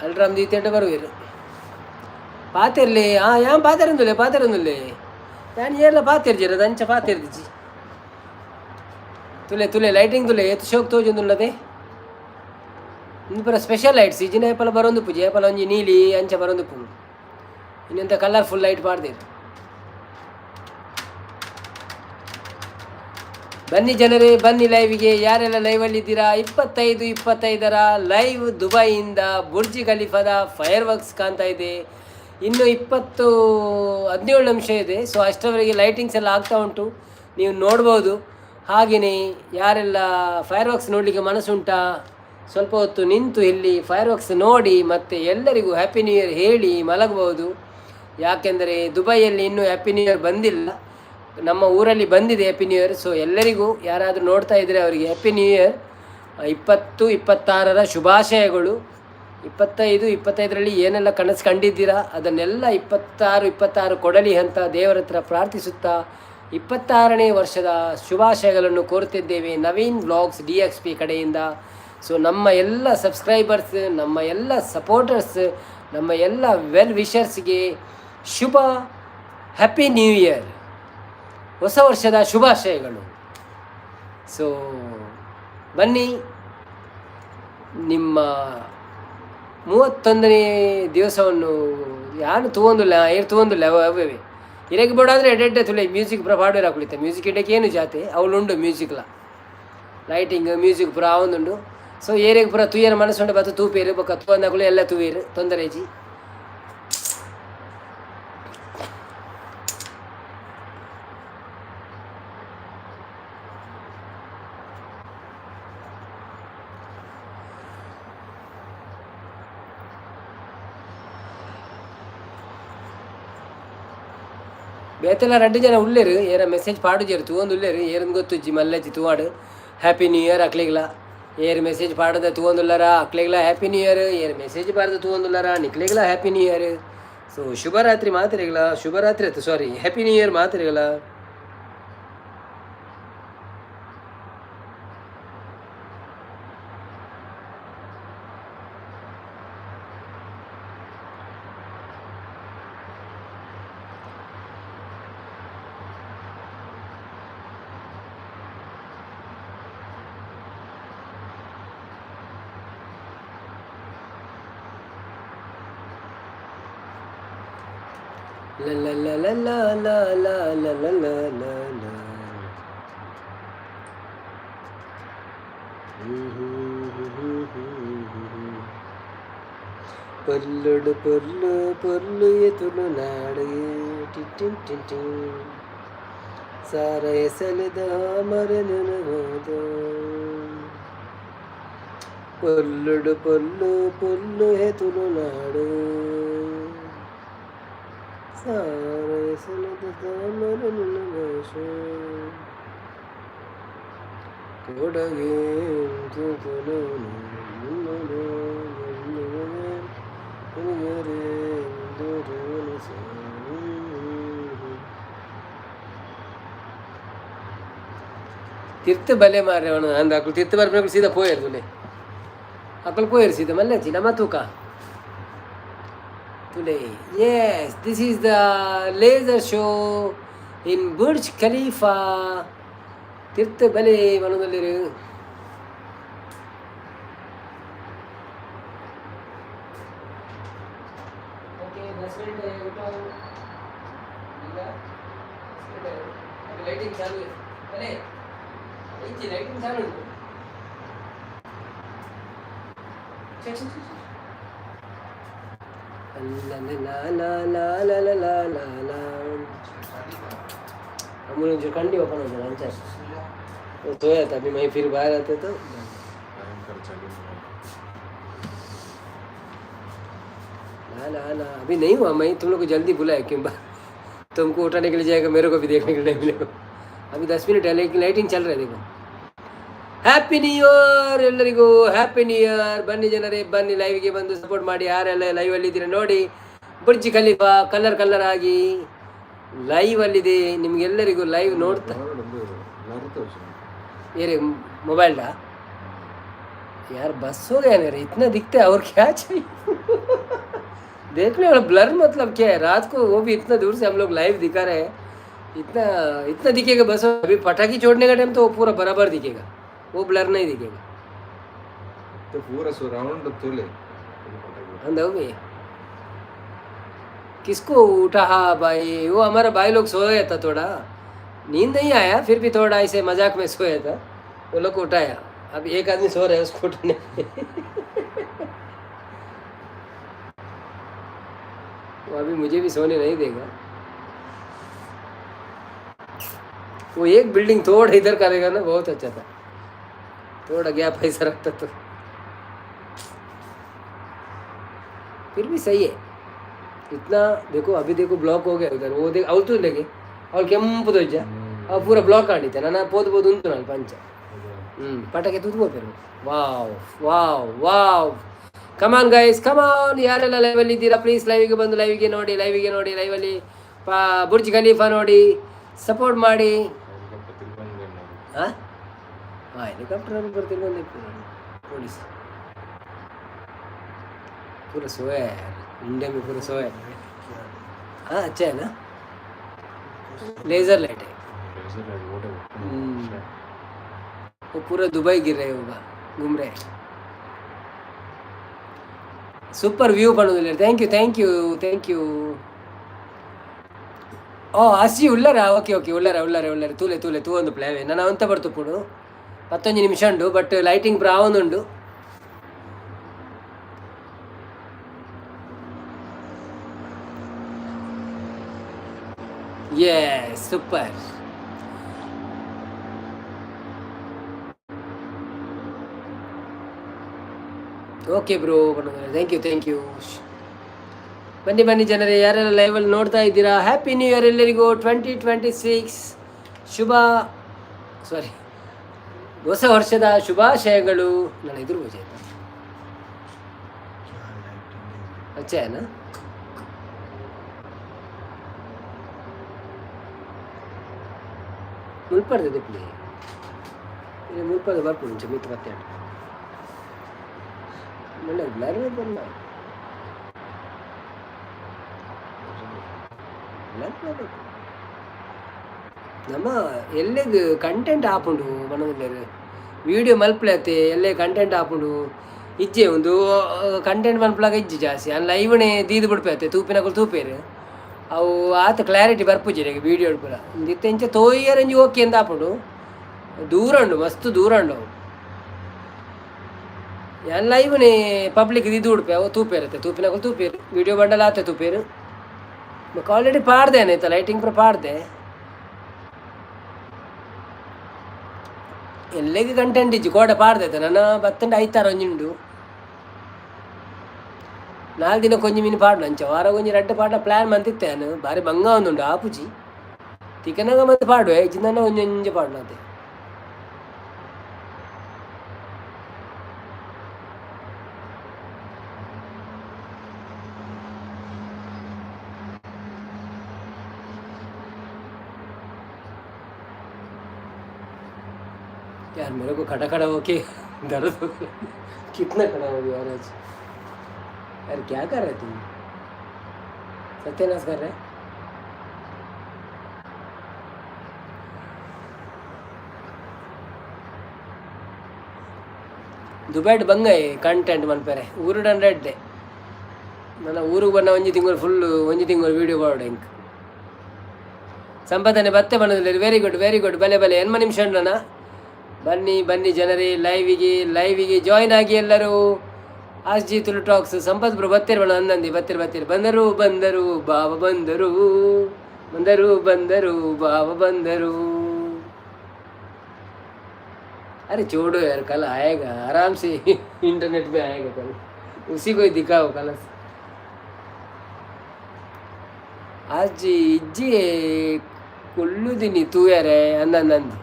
Speaker 1: ಅಲ್ರಾಮ್ ದೀತೆಂಡ ಬರುವೆರು. ಪಾತೆರ್ಲೆ. ಆ ಯಾನ್ ಪಾತೆರಂದುಲ್ಲೆ, ಪಾತೆರಂದುಲ್ಲೆ ಯಾನ್. ಏರ್ಲ ಪಾತೆರ್ಜೆರ, ದಂಚ ಪಾತೆರ್ದಿಜಿ. ತುಲೆ ತುಲೆ, ಲೈಟಿಂಗ್ ತುಲೆ, ಏತ್ ಶೋಕ್ ತೋಜೊಂದುಲ್ಲದೆ. ಇಂದು ಪೂರ ಸ್ಪೆಷಲ್ ಲೈಟ್ಸ್. ಇಜಿನ ಏಪಲ ಬರೊಂದು ಪೂಜೆ, ಏಪಲ ಒಂಜಿ ನೀಲಿ ಅಂಚ ಬರೊಂದು ಪುಂಡು. ಇನ್ನೆಂತ ಕಲರ್ಫುಲ್ ಲೈಟ್ ಪಾಡ್ದೇರು. ಬನ್ನಿ ಜನರೇ, ಬನ್ನಿ ಲೈವ್ಗೆ. ಯಾರೆಲ್ಲ ಲೈವಲ್ಲಿ ಇದ್ದೀರಾ? 25 25ರ ಲೈವ್ ದುಬೈಯಿಂದ ಬುರ್ಜಿ ಖಲೀಫಾದ ಫೈರ್ ವರ್ಕ್ಸ್ ಕಾಣ್ತಾ ಇದೆ. ಇನ್ನು 17 ನಿಮಿಷ ಇದೆ. ಸೊ ಅಷ್ಟರವರೆಗೆ ಲೈಟಿಂಗ್ಸ್ ಎಲ್ಲ ಆಗ್ತಾ ಉಂಟು, ನೀವು ನೋಡ್ಬೋದು. ಹಾಗೆಯೇ ಯಾರೆಲ್ಲ ಫೈರ್ ವರ್ಕ್ಸ್ ನೋಡಲಿಕ್ಕೆ ಮನಸ್ಸುಂಟಾ, ಸ್ವಲ್ಪ ಹೊತ್ತು ನಿಂತು ಇಲ್ಲಿ ಫೈರ್ ವರ್ಕ್ಸ್ ನೋಡಿ ಮತ್ತು ಎಲ್ಲರಿಗೂ ಹ್ಯಾಪಿ ನ್ಯೂ ಇಯರ್ ಹೇಳಿ ಮಲಗಬಹುದು. ಯಾಕೆಂದರೆ ದುಬೈಯಲ್ಲಿ ಇನ್ನೂ ಹ್ಯಾಪಿ ನ್ಯೂ ಇಯರ್ ಬಂದಿಲ್ಲ. ನಮ್ಮ ಊರಲ್ಲಿ ಬಂದಿದೆ ಹ್ಯಾಪಿ ನ್ಯೂ ಇಯರ್. ಸೊ ಎಲ್ಲರಿಗೂ, ಯಾರಾದರೂ ನೋಡ್ತಾ ಇದ್ದರೆ ಅವರಿಗೆ ಹ್ಯಾಪಿ ನ್ಯೂ ಇಯರ್, 20 26ರ ಶುಭಾಶಯಗಳು. 25 25ರಲ್ಲಿ ಏನೆಲ್ಲ ಕನಸು ಕಂಡಿದ್ದೀರಾ, ಅದನ್ನೆಲ್ಲ 26 26 ಕೊಡಲಿ ಅಂತ ದೇವರ ಹತ್ರ ಪ್ರಾರ್ಥಿಸುತ್ತಾ 26ನೇ ವರ್ಷದ ಶುಭಾಶಯಗಳನ್ನು ಕೋರುತ್ತಿದ್ದೇವೆ ನವೀನ್ ವ್ಲಾಗ್ಸ್ ಡಿಎಕ್ಸ್ಪಿ ಕಡೆಯಿಂದ. ಸೊ ನಮ್ಮ ಎಲ್ಲ ಸಬ್ಸ್ಕ್ರೈಬರ್ಸ್, ನಮ್ಮ ಎಲ್ಲ ಸಪೋರ್ಟರ್ಸ್, ನಮ್ಮ ಎಲ್ಲ ವೆಲ್ ವಿಷರ್ಸ್ಗೆ ಶುಭ ಹ್ಯಾಪಿ ನ್ಯೂ ಇಯರ್, ಹೊಸ ವರ್ಷದ ಶುಭಾಶಯಗಳು. ಸೊ ಬನ್ನಿ, ನಿಮ್ಮ 31ನೇ ದಿವಸವನ್ನು ಯಾರು ತೂವೊಂದುಲ್ಲ, ಏರು ತೂವೊಂದುಲ್ಲ. ಅವ ಅವೇ ಇರೆಗ್ ಬೋಡಾದರೆ ಎಡ್ಡೆ ತುಲೆ. ಮ್ಯೂಸಿಕ್ ಪೂರ ಪಾಡುವೆರ್ ಅಕುಲಿತ್ತೆ. ಮ್ಯೂಸಿಕ್ ಇಡಕ್ಕೆ ಏನು ಜಾತೆ ಅವಳುಂಡು. ಮ್ಯೂಸಿಕ್ಲ ಲೈಟಿಂಗ್, ಮ್ಯೂಸಿಕ್ ಪೂರ ಆವೊಂದುಂಡು. ಸೊ ಏರೆಗ್ ಪೂರ ತೂಯರ ಮನಸ್ಸುಂಡು, ಬತ್ತು ತೂಪೇರು. ಬೊಕ್ಕ ತೂವಂದಕುಲು ಎಲ್ಲ ತೂವೇರು, ತೊಂದರೆ ಇಜ್ಜಿ. ಬೇತೆಲ್ಲ ರಡ್ಡು ಜನ ಉಲ್ಲೇರು. ಏರ ಮೆಸೇಜ್ ಪಾಡುಜೆರ್, ತೂವೊಂದು ಉಲ್ಲೇರು. ಏರನ್ ಗೊತ್ತುಜ್ಜಿ, ಮಲ್ಲಜ್ಜಿ ತೂವಾಡು. ಹ್ಯಾಪಿ ನ್ಯೂ ಇಯರ್ ಅಕ್ಲೆಗ್ಲ. ಏರ್ ಮೆಸೇಜ್ ಪಾಡದ ತೂವೊಂದುಲ್ಲರ, ಅಕ್ಲೆಗ್ಲ ಹ್ಯಾಪಿ ನ್ಯೂ ಇಯರ್. ಏರ್ ಮೆಸೇಜ್ ಪಾಡ್ದ ತೂವೊಂದುಲ್ಲರ, ನಿಕ್ಲೆಗ್ಲ ಹ್ಯಾಪಿ ನ್ಯೂ ಇಯರ್. ಸೊ ಶುಭರಾತ್ರಿ ಮಾತೆರೆಗ್ಲ. ಶುಭರಾತ್ರಿ ಆಯ್ತು, ಸಾರಿ, ಹ್ಯಾಪಿ ನ್ಯೂ ಇಯರ್ ಮಾತೆರೆಗ್ಲ. La la la la la la la la la la la la. ಪೊರ್ಲುಡು ಪೊರ್ಲು ಪೊರ್ಲು ತುಳುನಾಡು, ಟಿನ್ ಟಿನ್ ಟಿನ್. ಸಾರ ಎಸಲದ ಮರನುಬಹುದು. ಪೊರ್ಲುಡು ಪೊರ್ಲು ಪೊರ್ಲು ಹೇ ತುಳುನಾಡು, ಸಾರ ಎಸಲದ ಮರನುಬಹುದು. ಕೊಡಗೆ ತಿರ್ತು ಬಲೆ ಮಾರ್ರೆ ಅವನು ಅಂದ. ಅಕುಲು ತಿರ್ತು ಬರ್ಬೇಕು, ಸೀದಾ ಪೋಯರು ತುಲೆ. ಅಕುಲು ಪೋಯರು ಸೀದಾ. ಮಲ್ಲೆಜ್ಜಿ ನಮ್ಮ ತೂಕ ತುಲೆ. Yes, this is the laser show in Burj Khalifa. ತಿರ್ತು ಬಲೆ ಮನದಲ್ಲಿರು. ಓಕೆ, 10 ಮಿನಿಟ್ ಊಟ. ಈಗ ಲೈಟಿಂಗ್ ಚಾಲು ಇದೆ. ಬಲೆ ಇಜ್ಜಿ, ಲೈಟಿಂಗ್ ಚಾಲು ಉಂಟು. ಛೆ, ಛೆ, ಛೆ, ಛೆ. ಲ ಲ ಲ ಲ ಲ ಲ ಲ ಲ ಲ. अमूल ಒಂಚೂರು ಕಂಡಿ ಓಪನ್ ಆಯ್ತಲ್ಲ ಅಂಚ तोयत. अभी मैं फिर बाहर आते तो
Speaker 2: भयंकर चालू.
Speaker 1: ना ना ना, अभी नहीं हुआ। मैं तुम लोग को जल्दी बुलाया, क्यों तुमको उठाने के लिए जाएगा, मेरे को भी देखने के लिए नहीं मिलेगा। अभी 10 मिनट है, लेकिन लाइटिंग चल रहा है, देखो। ಹ್ಯಾಪಿ ನ್ಯೂ ಇಯರ್ ಎಲ್ಲರಿಗೂ, ಹ್ಯಾಪಿ ನ್ಯೂ ಇಯರ್. ಬನ್ನಿ ಜನರೇ, ಬನ್ನಿ, ಲೈವ್ಗೆ ಬಂದು ಸಪೋರ್ಟ್ ಮಾಡಿ. ಯಾರೆಲ್ಲ ಲೈವಲ್ಲಿ ಇದ್ದೀರಾ ನೋಡಿ. ಬುರ್ಜ್ ಖಲೀಫಾ ಕಲರ್ ಕಲರ್ ಆಗಿ ಲೈವ್ ಅಲ್ಲಿದೆ. ನಿಮ್ಗೆಲ್ಲರಿಗೂ ಲೈವ್ ನೋಡ್ತಾ ये मोबाइल डा यार, बस हो गया मेरे, इतना दिखता है और क्या चाहिए? देखने वाला ब्लर मतलब क्या है? रात को वो भी इतना दूर से हम लोग लाइव दिखा रहे हैं, इतना इतना दिखेगा बस। अभी पटाखी छोड़ने का टाइम तो वो पूरा बराबर दिखेगा, वो ब्लर नहीं दिखेगा।
Speaker 3: ಪೂರ ರೌಂಡ್ ತೂಲೆ.
Speaker 1: अंदर किसको उठा? हाँ भाई, वो हमारा भाई लोग सोया था, थोड़ा नींद नहीं आया, फिर भी थोड़ा ऐसे मजाक में सोया था, वो लोग को उठाया। अब एक आदमी सो रहा है, उसको उठाने वो अभी मुझे भी सोने नहीं देगा। वो एक बिल्डिंग थोड़ा इधर करेगा ना, बहुत अच्छा था। थोड़ा गैप ऐसा रखता तो फिर भी सही है। इतना देखो, अभी देखो, ब्लॉक हो गया उधर। वो देख, ಅವ್ರು ತೂಲೆಗೆ ಅವ್ಳು ಕೆಂಪು ದೊಜ್ಜ ಅವು ಪೂರ ಬ್ಲಾಕ್ ಆಡಿತ್ತೆ. ನಾನು ಪೋದು ಪೋದು ಉಂಟು ನಾನು ಪಂಚ ಪಟಾಕಿ ತೂತು ಪೋಪೆರು. Wow wow wow! Come on guys, come on! ಯಾರೆಲ್ಲ ಲೈವಲ್ಲಿ ಇದ್ದೀರಾ, ಪ್ಲೀಸ್ ಲೈವಿಗೆ ಬಂದು ಲೈವಿಗೆ ನೋಡಿ, ಲೈವಿಗೆ ನೋಡಿ, ಲೈವಲ್ಲಿ ಪಾ ಬುರ್ಜ್ ಖಲೀಫಾ ನೋಡಿ, ಸಪೋರ್ಟ್ ಮಾಡಿ. ಹಾಂ ಹಾಂ, ಹೆಲಿಕಾಪ್ಟರ್ ಬರ್ತಿರ್ಬೋದು. ಪೊಲೀಸ್ पूरा सोया है यार, इंडिया में पूरा सोया है। हाँ, अच्छा है ना? लेज़र लाइट है। वो पूरा दुबई गिर रहे होगा, घूम रहे। ಸೂಪರ್ ವ್ಯೂ ಪಣೋದಿಲ್ಲ. Thank you, thank you, thank you. ಓ ಹಸಿ ಉಳ್ಳಾರ? Okay okay, ಉಳ್ಳಾರ ಉಳ್ಳಾರ ಉಳ್ಳಾರ. ತೂಲೆ ತೂಲೆ, ತೂ ಒಂದು ಪ್ಲೇವೆ. ನಾನು ಅಂತ ಬರ್ತುಪ್ಪುಡು ಪತ್ತೊಂಜಿ ನಿಮಿಷ ಉಂಡು, ಬಟ್ ಲೈಟಿಂಗ್ ಪೂರ ಆವೊಂದುಂಡು. ಯೇ, super! Okay bro, thank you, thank you. ಬನ್ನಿ ಬನ್ನಿ ಜನರೇ, ಯಾರೆಲ್ಲ ಲೈವಲ್ಲಿ ನೋಡ್ತಾ ಇದ್ದೀರಾ, ಹ್ಯಾಪಿ ನ್ಯೂ ಇಯರ್ ಎಲ್ಲರಿಗೂ. 2026 ಶುಭ, ಸಾರಿ, ಹೊಸ ವರ್ಷದ ಶುಭಾಶಯಗಳು. ನನ್ನ ಎದುರು ಪೂಜೆ ಆಯ್ತಾ? अच्छा है ना? ಮುಲ್ಪರ್ದ ದಿಪ್ಲಿ ಇಲ್ಲಿ, ಮುಲ್ಪದ ಬರ್ಪುಂಡು ಒಂಚ ಮಿತ್ತ್ ಪತ್ತೆ. ಮಣ್ಣ ಬ್ಲರ್ ಬಲ್ಲ, ಬ್ಲರ್ ಬರಬೇಕು. ನಮ್ಮ ಎಲ್ಲೆಗ್ ಕಂಟೆಂಟ್ ಆಪುಂಡು ಪನೊಂದುಲ್ಲೆರ್. ವೀಡಿಯೋ ಮಲ್ಪಲೆ ಅತ್ತೆ, ಎಲ್ಲೆ ಕಂಟೆಂಟ್ ಆಪುಂಡು ಇಜ್ಜೆ. ಒಂದು ಕಂಟೆಂಟ್ ಮನ್ಪುಲಾಗ ಇಜ್ಜಿ ಜಾಸ್ತಿ. ಅನ್ ಲೈವ್ನೇ ದೀದ್ ಬುಡ್ಪೆ ಅತ್ತೆ, ತೂಪಿನಕುಲು ತೂಪೇರು. ಅವು ಆತ ಕ್ಲಾರಿಟಿ ಬರ್ಪುಜಿ ವೀಡಿಯೋ ಪೂರ. ಇತ್ತೆ ಇಂಚ ತೋಯರ್ ಒಂಜಿ ಓಕೆ ಅಂದ್ ಆಪುಂಡು. ದೂರ ಉಂಡು, ಮಸ್ತ್ ದೂರ ಉಂಡು ಅವು. ಯಾನ್ ಲೈವ್ನೇ ಪಬ್ಲಿಕ್ ದೀದ್ ಉಡ್ಪೆ, ಅವು ತೂಪೇರತ್ತೆ, ತೂಪಿನಕುಲು ತೂಪೇರು. ವೀಡಿಯೋ ಬಂಡಲ ಆತೆ ತೂಪೇರು. ಬೊಕ ಆಲ್ರೆಡಿ ಪಾಡ್ದೆ ಆಯ್ತಾ, ಲೈಟಿಂಗ್ ಪೂರ ಪಾಡ್ದೆ. ಎಲ್ಲೆಗ್ ಕಂಟೆಂಟ್ ಇಜ್ಜಿ, ಕೋಡೆ ಪಾಡ್ದೆ. ನನ ಬತ್ತಂಡ ಐತಾರ ಒಂಜಿ ಉಂಡು. ನಾಲ್ ದಿನ ಕೊಂಜಿ ಮೀನು ಪಾಡ್ಲ, ಅಂಚ ವಾರ ಒಂಜಿ ರಡ್ಡ್ ಪಾಡ್ಲ ಪ್ಲಾನ್ ಮಂತಿತ್ತೆ ಯಾನ್. ಬಾರಿ ಬಂಗ ಒಂದುಂಡು ಆಪುಜಿ. ತಿಕನಗ ಮತ್ತೆ ಪಾಡುವೆ, ಇಜ್ಜಿಂದನ ಒಂಜಿ ಒಂಜಿ ಪಾಡ್ಲ. यार, मेरे को खड़ा खड़ा होके दर्द हो गया। कितना खड़ा हो गया यार आज। यार, क्या कर रहे तुम? सत्यानाश कर रहे। ದುಬೈಡ್ ಬಂಗ ಕಂಟೆಂಟ್ ಮನ್ಪೆರೆ ಊರುಡಂಡ ಎಡ್ಡೆ. ನನ್ನ ಊರಿಗೆ ಬನ್ನ ಒಂಜಿ ತಿಂಗಳು ಫುಲ್, ಒಂಜಿ ತಿಂಗಳು ವೀಡಿಯೋ ಪಾಡು ಇಂಕ್. ಸಂಪಾದನೆ ಬತ್ತೆ ಬನ್ನದಿಲ್ಲ. ವೆರಿ ಗುಡ್, ವೆರಿ ಗುಡ್, ಬಲೆ ಬಲೆ. ಎನ್ಮ ನಿಮಿಷ ಉಂಡನ. ಬನ್ನಿ ಬನ್ನಿ ಜನರೇ, ಲೈವಿಗೆ ಲೈವಿಗೆ ಜಾಯಿನ್ ಆಗಿ ಎಲ್ಲರೂ. ಆಸ್ಜಿ ತುಳು ಟಾಕ್ಸ್. ಸಂಪತ್ ಬ್ರೋ ಬತ್ತೀರ್ ಬಣ್ಣ ಅಂದಂದಿ. ಬತ್ತೀರ್ ಬತ್ತೀರ್. ಬಂದರು ಬಂದರು ಬಾವ ಬಂದರು, ಬಂದರು ಬಂದರು ಬಾವ ಬಂದರು. अरे छोड़ो यार, कल आएगा आराम से, इंटरनेट पे आएगा कल, उसी को ही दिखाओ कल। ಅಜ್ಜಿ ಇಜ್ಜಿ ಕುಲ್ಲುದಿನಿ ತೂಯರೆ ಅಂದಂದಂದು.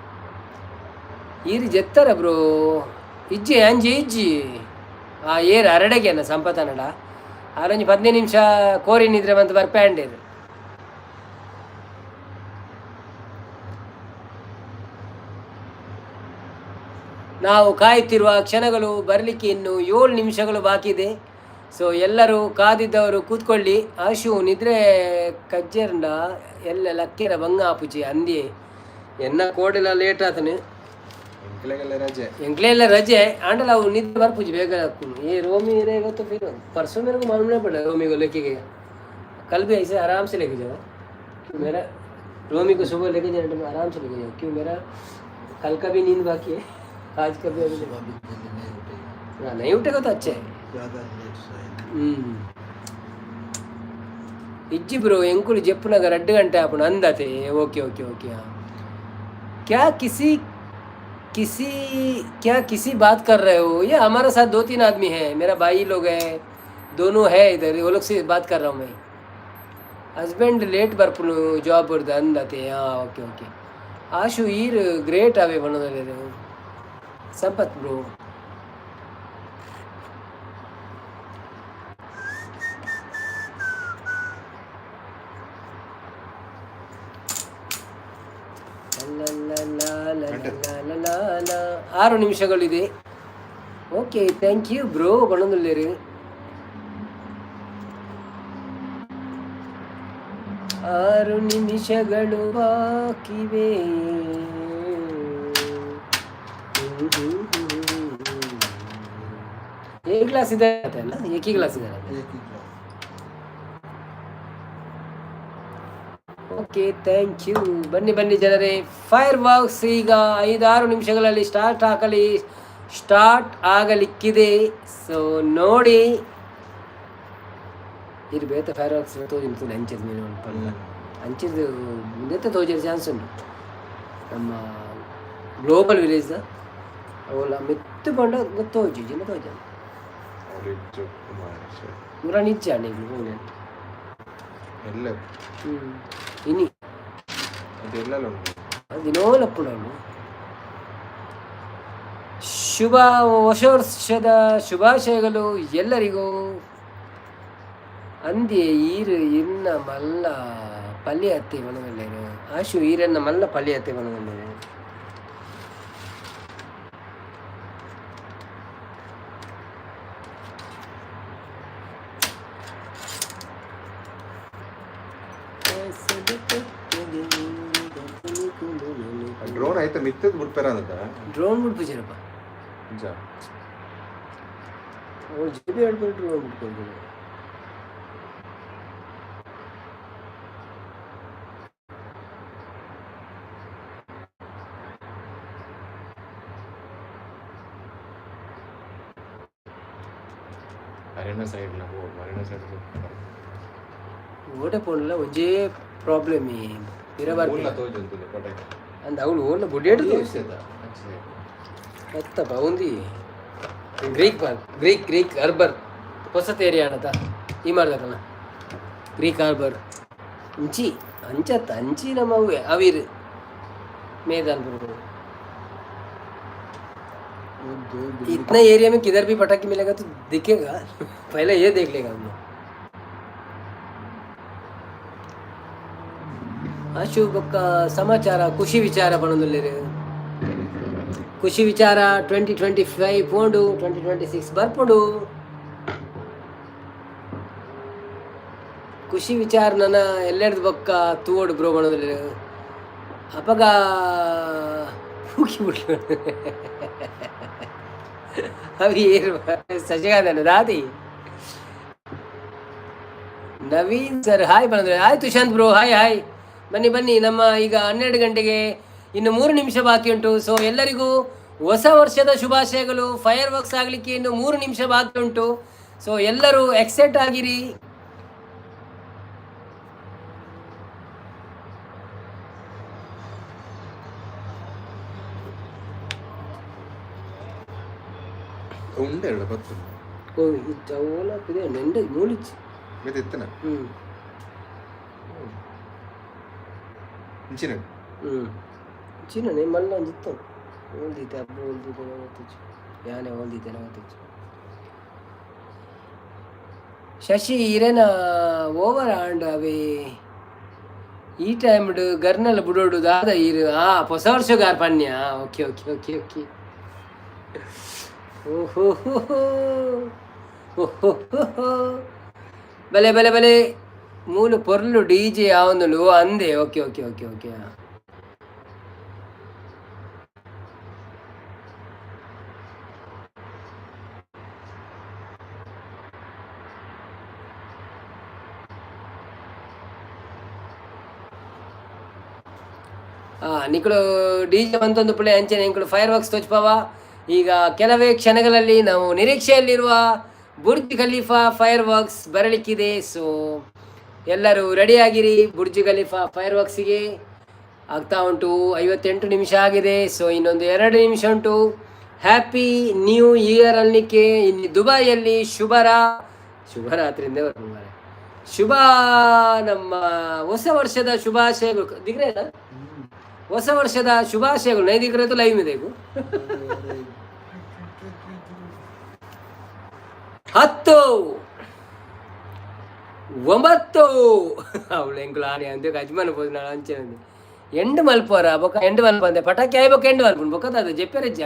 Speaker 1: ಈರು ಜೆತ್ತರ ಬ್ರೋ? ಇಜ್ಜಿ ಅಂಜಿ ಇಜ್ಜಿ. ಆ ಏರ್ ಅರಡೆಗೆನ ಸಂಪತನಡ ಆರೊಂಜಿ 15 ನಿಮಿಷ ಕೋರಿ ನಿದ್ರೆ ಬಂತು ಬರ್ಪೆ ಅಂಡೇರು. ನಾವು ಕಾಯುತ್ತಿರುವ ಕ್ಷಣಗಳು ಬರಲಿಕ್ಕೆ ಇನ್ನು 7 ನಿಮಿಷಗಳು ಬಾಕಿ ಇದೆ. ಸೊ ಎಲ್ಲರೂ ಕಾದಿದ್ದವರು ಕೂತ್ಕೊಳ್ಳಿ. ಆಶು ನಿದ್ರೆ ಕಜ್ಜೆರ್ಂಡ ಎಲ್ಲ ಲಕ್ಕಿರ ಬಂಗ ಆಪುಜಿ ಅಂದಿ ಎನ್ನ ಕೋಡೆಲ ಲೇಟ್ ಆತನು.
Speaker 3: ಎಂಕ್ಲೆಗೆಲ್ಲ ರಜೆ.
Speaker 1: ಎಂಕ್ಲೆ ಎಲ್ಲ ರಜೆ ಆಂಡಲ ಅವು ನಿದ್ರೆ ಬರ್ಪುಜಿ ಬೇಗ ಹಾಕುನು. ये रोमी रहेगा तो फिर परसों मेरे को मालूम नहीं पड़ा। रोमी को लेके गया, कल भी ऐसे आराम से लेके जाओ। क्यों, मेरा रोमी को सुबह लेके जाने में आराम से लेके जाओ। क्यों, मेरा कल का भी नींद बाकी है, आज का भी अभी नहीं।
Speaker 4: सुबह भी जल्दी नहीं उठेगा।
Speaker 1: हाँ, नहीं उठेगा तो अच्छा है।
Speaker 4: ज़्यादा लेट सोएगा।
Speaker 1: ಹ್ಮ್ ಇಜ್ಜಿ ಬ್ರೋ, ಎಂಕುಲು ಜೆಪ್ಪುನಗ 2 ಗಂಟೆ ಆಪುಂಡು ಅಂದತೆ. ಓಕೆ ಓಕೆ ಓಕೆ, हाँ। क्या किसी किसी क्या किसी बात कर रहे हो? ये हमारे साथ दो तीन आदमी है, मेरा भाई लोग है, दोनों है इधर, वो लोग से बात कर रहा हूँ मैं। ಹಸ್ಬೆಂಡ್ ಲೇಟ್ ಬರ್ಪುನು ಜಾಬ್ ಬರ್ದು ಅಂದತೆ. ಹಾಂ, ಓಕೆ ಓಕೆ. ಆಶು ಈರ್ ಗ್ರೇಟ್ ಅವೇ ಬಣ್ಣದಲ್ಲಿ ಸಂಪತ್ ಬ್ರೋ. 6 ನಿಮಿಷಗಳಿದೆ. ಓಕೆ, thank you bro ಬಣ್ಣದಲ್ಲಿರಿ. 6 ನಿಮಿಷಗಳು ಬಾಕಿವೆ. ಎ ಕ್ಲಾಸ್ ಇದೆ ಅಲ್ಲ? ಏಕಿ ಕ್ಲಾಸ್ ಇದೆ.
Speaker 4: एक ही क्लास।
Speaker 1: Okay, thank you. ಬನ್ನಿ ಬನ್ನಿ ಜನರೇ, ಫೈರ್ ವರ್ಕ್ಸ್ ಈಗ 5-6 ನಿಮಿಷಗಳಲ್ಲಿ ಸ್ಟಾರ್ಟ್ ಆಗಲಿಕ್ಕಿದೆ. ಸೊ ನೋಡಿ, ಇರು ಬೇತ ಫೈರ್ ವರ್ಕ್ಸ್ ತೋಜಿನ ಅಂಚಿದ ಮೇಲೆ ಪಲ್ಲ ಅಂಚಿದ ಮುಂದೆ ತೋಜಿರ ಚಾನ್ಸ್ ಉಂಟು. ನಮ್ಮ ಗ್ಲೋಬಲ್ ವಿಲೇಜ್ ಅವಲ್ಲ ಮೆತ್ತು ಪಂಡ ಗೊತ್ತೋಜಿ ಜಿನ ತೋಜ.
Speaker 2: ಅವ್ರಿಗೆ ಕುಮಾರ್.
Speaker 1: ಮುರ ನಿಜ್ಜ ನೀವು.
Speaker 3: ಎಲ್ಲ.
Speaker 1: ಹ್ಞೂ, ಇನಿ.
Speaker 3: ಅದು ಎಲ್ಲೆಲ್ಲ ಉಂಟು.
Speaker 1: ದಿನೋಲಪ್ಪುನವನು. ಶುಭ ಹೊಸ ವರ್ಷದ ಶುಭಾಶಯಗಳು ಎಲ್ಲರಿಗೂ. ಅಂದಿ ಈರು ಇನ್ನ ಮಲ್ಲ ಪಲ್ಯ ಅತ್ತೆ ಬಣದಲ್ಲೇನು. ಆಶು ಈರನ್ನ ಮಲ್ಲ ಪಲ್ಯ ಅತ್ತೆ ಬಣದಲ್ಲೇನು.
Speaker 3: ಡ್ರೋನ್ ಆಯ್ತಾ ಮಿತ್ತದ ಬಿಡ್ಪೇರ ಅಂದ.
Speaker 1: ಡ್ರೋನ್ ಬಿಡ್ಪುಜಾರಪ್ಪ.
Speaker 3: ನಿಜ.
Speaker 1: ಅವ್ರು ಜಿ ಬಿ ಹೇಳ್ಬಿಟ್ಟು ಡ್ರೋನ್ ಬಿಟ್ಕೊಂಡು.
Speaker 3: ಅರೇನಾ ಸೈಡ್ ಮರೀನಾ ಸೈಡ್.
Speaker 1: ಓಟೆ ಪೋನ್ಲ ಒಂಜೇ ಪ್ರಾಬ್ಲಮ್ ಪಿರ.
Speaker 3: ಊರ್ಲ
Speaker 1: ಬರ್ಪಿಲ್ಲ.
Speaker 3: ತೋಜುಂತುಲೆ ಪಟಾಕಿ.
Speaker 1: ಅಂದ್ ಅವಳು ಓಲ್ಲ ಬುಡ್ಡೇಟು ಮತ್ತಪ್ಪ ಉಂದಿ Creek Park, Creek Creek Harbour ಹೊಸತ್ ಏರಿಯಾ ಅಣತ ಈ ಮಾಡ್ದಕ್ಕಲ್ಲ ಗ್ರೀಕ್ ಹಾರ್ಬರ್ ಅಂಚಿ ಅಂಚತ್ತ ಅಂಚಿ ನಮ್ಮ ಅವೆ ಅವಿರ್ ಮೇದಾನ್.
Speaker 4: वो दो बिल्डिंग
Speaker 1: इतना एरिया में किधर भी पटाखे मिलेगा तो दिखेगा, पहले ये देख लेगा हम लोग। ಆಶು ಬೊಕ್ಕ ಸಮಾಚಾರ ಖುಷಿ ವಿಚಾರ ಪಣೊಂದುಲ್ಲೆರ್. ಖುಷಿ ವಿಚಾರ, 2025 ಪೋಂಡು, 2026 ಬರ್ಪುಂಡು. ಖುಷಿ ವಿಚಾರ ನನ ಎಲ್ಲೆಡ್ದು ಬೊಕ್ಕ ತೂವೊಡು ಬ್ರೋ ಪಣೊಂದುಲ್ಲೆರ್. ಅಪಗ ಪೂಕಿ ಬಿಡ್ಲು ಅವಿ ಏರು ಸಶಿಕಾಂತ್ ದಾದಿ. ನವೀನ್ ಸರ್ ಹಾಯ್ ಬಂದ್ರೆ. Hi Tushant bro, hi hi. ಬನ್ನಿ ಬನ್ನಿ. ನಮ್ಮ ಈಗ 12 ಗಂಟೆಗೆ ಇನ್ನು 3 ನಿಮಿಷ ಬಾಕಿ ಉಂಟು. ಸೊ ಎಲ್ಲರಿಗೂ ಹೊಸ ವರ್ಷದ ಶುಭಾಶಯಗಳು. ಫೈರ್ ವರ್ಕ್ಸ್ ಆಗಲಿಕ್ಕೆ ಇನ್ನು 3 ನಿಮಿಷ ಬಾಕಿ ಉಂಟು. ಸೊ ಎಲ್ಲರೂ ಎಕ್ಸೈಟ್ ಆಗಿರಿ.
Speaker 3: ಉಂಡೆ ಎರಡು ಬತ್ತು.
Speaker 1: ಓ ಇತ್ತು ಇದೆ ನೆಂಡೆ ಮೂಲಿಚ್ಚಿ.
Speaker 3: ಮಿತ್ ಇತ್ತನ.
Speaker 1: ಹ್ಞೂ.
Speaker 3: ಇಂಚಿನ.
Speaker 1: ಹ್ಞೂ, ಚಿನ್ನನೆ ಮಲ್ಲ ಒಂಜಿತ್ತು ಓಲ್ದಿತ್ತೆ ಅಬ್ಬು ಓಲ್ದಿತ್ತೆ ಗೊತ್ತಿಚ್ಚು ಯಾನೆ ಓಲ್ದಿತ್ತೇನೆ ಗೊತ್ತಿಚ್ಚು. ಶಶಿ ಇರೇನ ಓವರ್ ಆಂಡ್ ಅವೆ ಈ ಟೈಮ್ಡ್ ಗರ್ನಲ್ ಬುಡೋಡು ದಾದ ಈರು. ಆ ಹೊಸ ವರ್ಷಗಾರ್ ಪನ್ಯ. Okay okay okay okay. ಓಹೋ ಓಹೋ, ಬಲೆ ಬಲೆ ಬಲೆ. ಮೂಲು ಪೊರ್ಲು ಡಿಜೆ ಯಾವೊಂದುಂಡು ಅಂದೆ. ಓಕೆ ಓಕೆ ಓಕೆ ಓಕೆ, ನಿಕುಲು ಡಿಜೆ ಬಂತೊಂದು ಪುಳೆ ಅಂಚನೆ ಎಂಕುಲು ಫೈರ್ ವರ್ಕ್ಸ್ ತೋಚ್ಪವ. ಈಗ ಕೆಲವೇ ಕ್ಷಣಗಳಲ್ಲಿ ನಾವು ನಿರೀಕ್ಷೆಯಲ್ಲಿರುವ ಬುರ್ಜ್ ಖಲೀಫಾ ಫೈರ್ ವರ್ಕ್ಸ್ ಬರಲಿಕ್ಕಿದೆ. ಸೊ ಎಲ್ಲರೂ ರೆಡಿಯಾಗಿರಿ ಬುರ್ಜ್ ಖಲೀಫಾ ಫೈರ್ ವರ್ಕ್ಸಿಗೆ. ಆಗ್ತಾ ಉಂಟು, 58 ನಿಮಿಷ ಆಗಿದೆ. ಸೊ ಇನ್ನೊಂದು 2 ನಿಮಿಷ ಉಂಟು. ಹ್ಯಾಪಿ ನ್ಯೂ ಇಯರ್ ಅನ್ಲಿಕ್ಕೆ ಇನ್ನು ದುಬೈಯಲ್ಲಿ ಶುಭರಾತ್ರಿಯಿಂದ ಮಾರ್ರೆ. ಶುಭ ನಮ್ಮ ಹೊಸ ವರ್ಷದ ಶುಭಾಶಯಗಳು. ದಿಗ್ರೆ ಹೊಸ ವರ್ಷದ ಶುಭಾಶಯಗಳು. ನೈ ದಿಗ್ರೆ ಲೈವ್ ಇದೆ. 10, 9. ಅವಳು ಎಂಕುಲು ಆನೆ ಅಂದೆ ಅಜ್ಮಾನ ಪೋದು ನಾಳೆ ಅಂಚೆ ಅಂದೆ. ಎಂಡು ಮಲ್ಪೋರ ಬೊಕ ಎಂಡು ಮಲ್ಪ ಅಂದೆ. ಪಟಾಕಿ ಆಯ್ಬೊಕ ಎಂಡು ಮಲ್ಪುಂಡು ಬೊಕ ಅದು ಜೆಪ್ಪೆರಜ್ಜ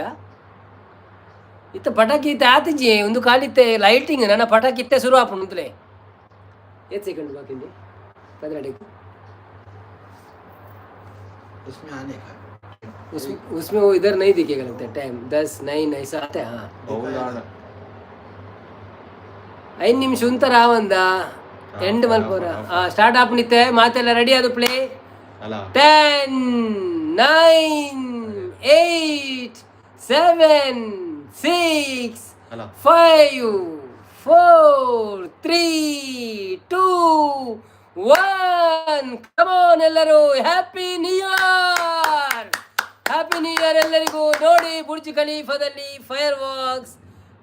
Speaker 1: ಇತ್ತ ಪಟಾಕಿ ಇತ್ತ ಆತಿಜಿ ಒಂದು ಕಾಲಿತ್ತೆ ಲೈಟಿಂಗ್ ನನ್ನ ಪಟಾಕಿ ಇತ್ತೆ ಶುರು ಆಪುಂಡು ಅಂತಲೇ. ಏತ್ ಸೆಕೆಂಡ್ ಬಾಕಿಂಡಿ ಪದರಡಿಗೆ?
Speaker 4: उसमें आने का
Speaker 1: उसमें वो इधर नहीं दिखेगा लगता है टाइम, 10, 9 ऐसा आता है, हाँ.
Speaker 2: ಹೌದಾಣ.
Speaker 1: 5 ನಿಮಿಷ ಉಂತರ ಆವಂದ ಎಂಡ್ ಮಲ್ಪೋರ. ಸ್ಟಾರ್ಟ್ ಆಪುನಿತ್ತೆ. ಮಾತೆಲ್ಲ ರೆಡಿ ಅದು ಪ್ಲೇ.
Speaker 3: ಅಲ್ಲ.
Speaker 1: 10, 9, 8, 7, 6,
Speaker 3: ಅಲ್ಲ.
Speaker 1: 5, 4, 3, 2, 1. Come on ಎಲ್ಲರೂ, happy new year, happy new year ಎಲ್ಲರಿಗೂ. ನೋಡಿ, ಬುರ್ಜ್ ಖಲೀಫಾದಲ್ಲಿ ಫೈರ್ ವರ್ಕ್ಸ್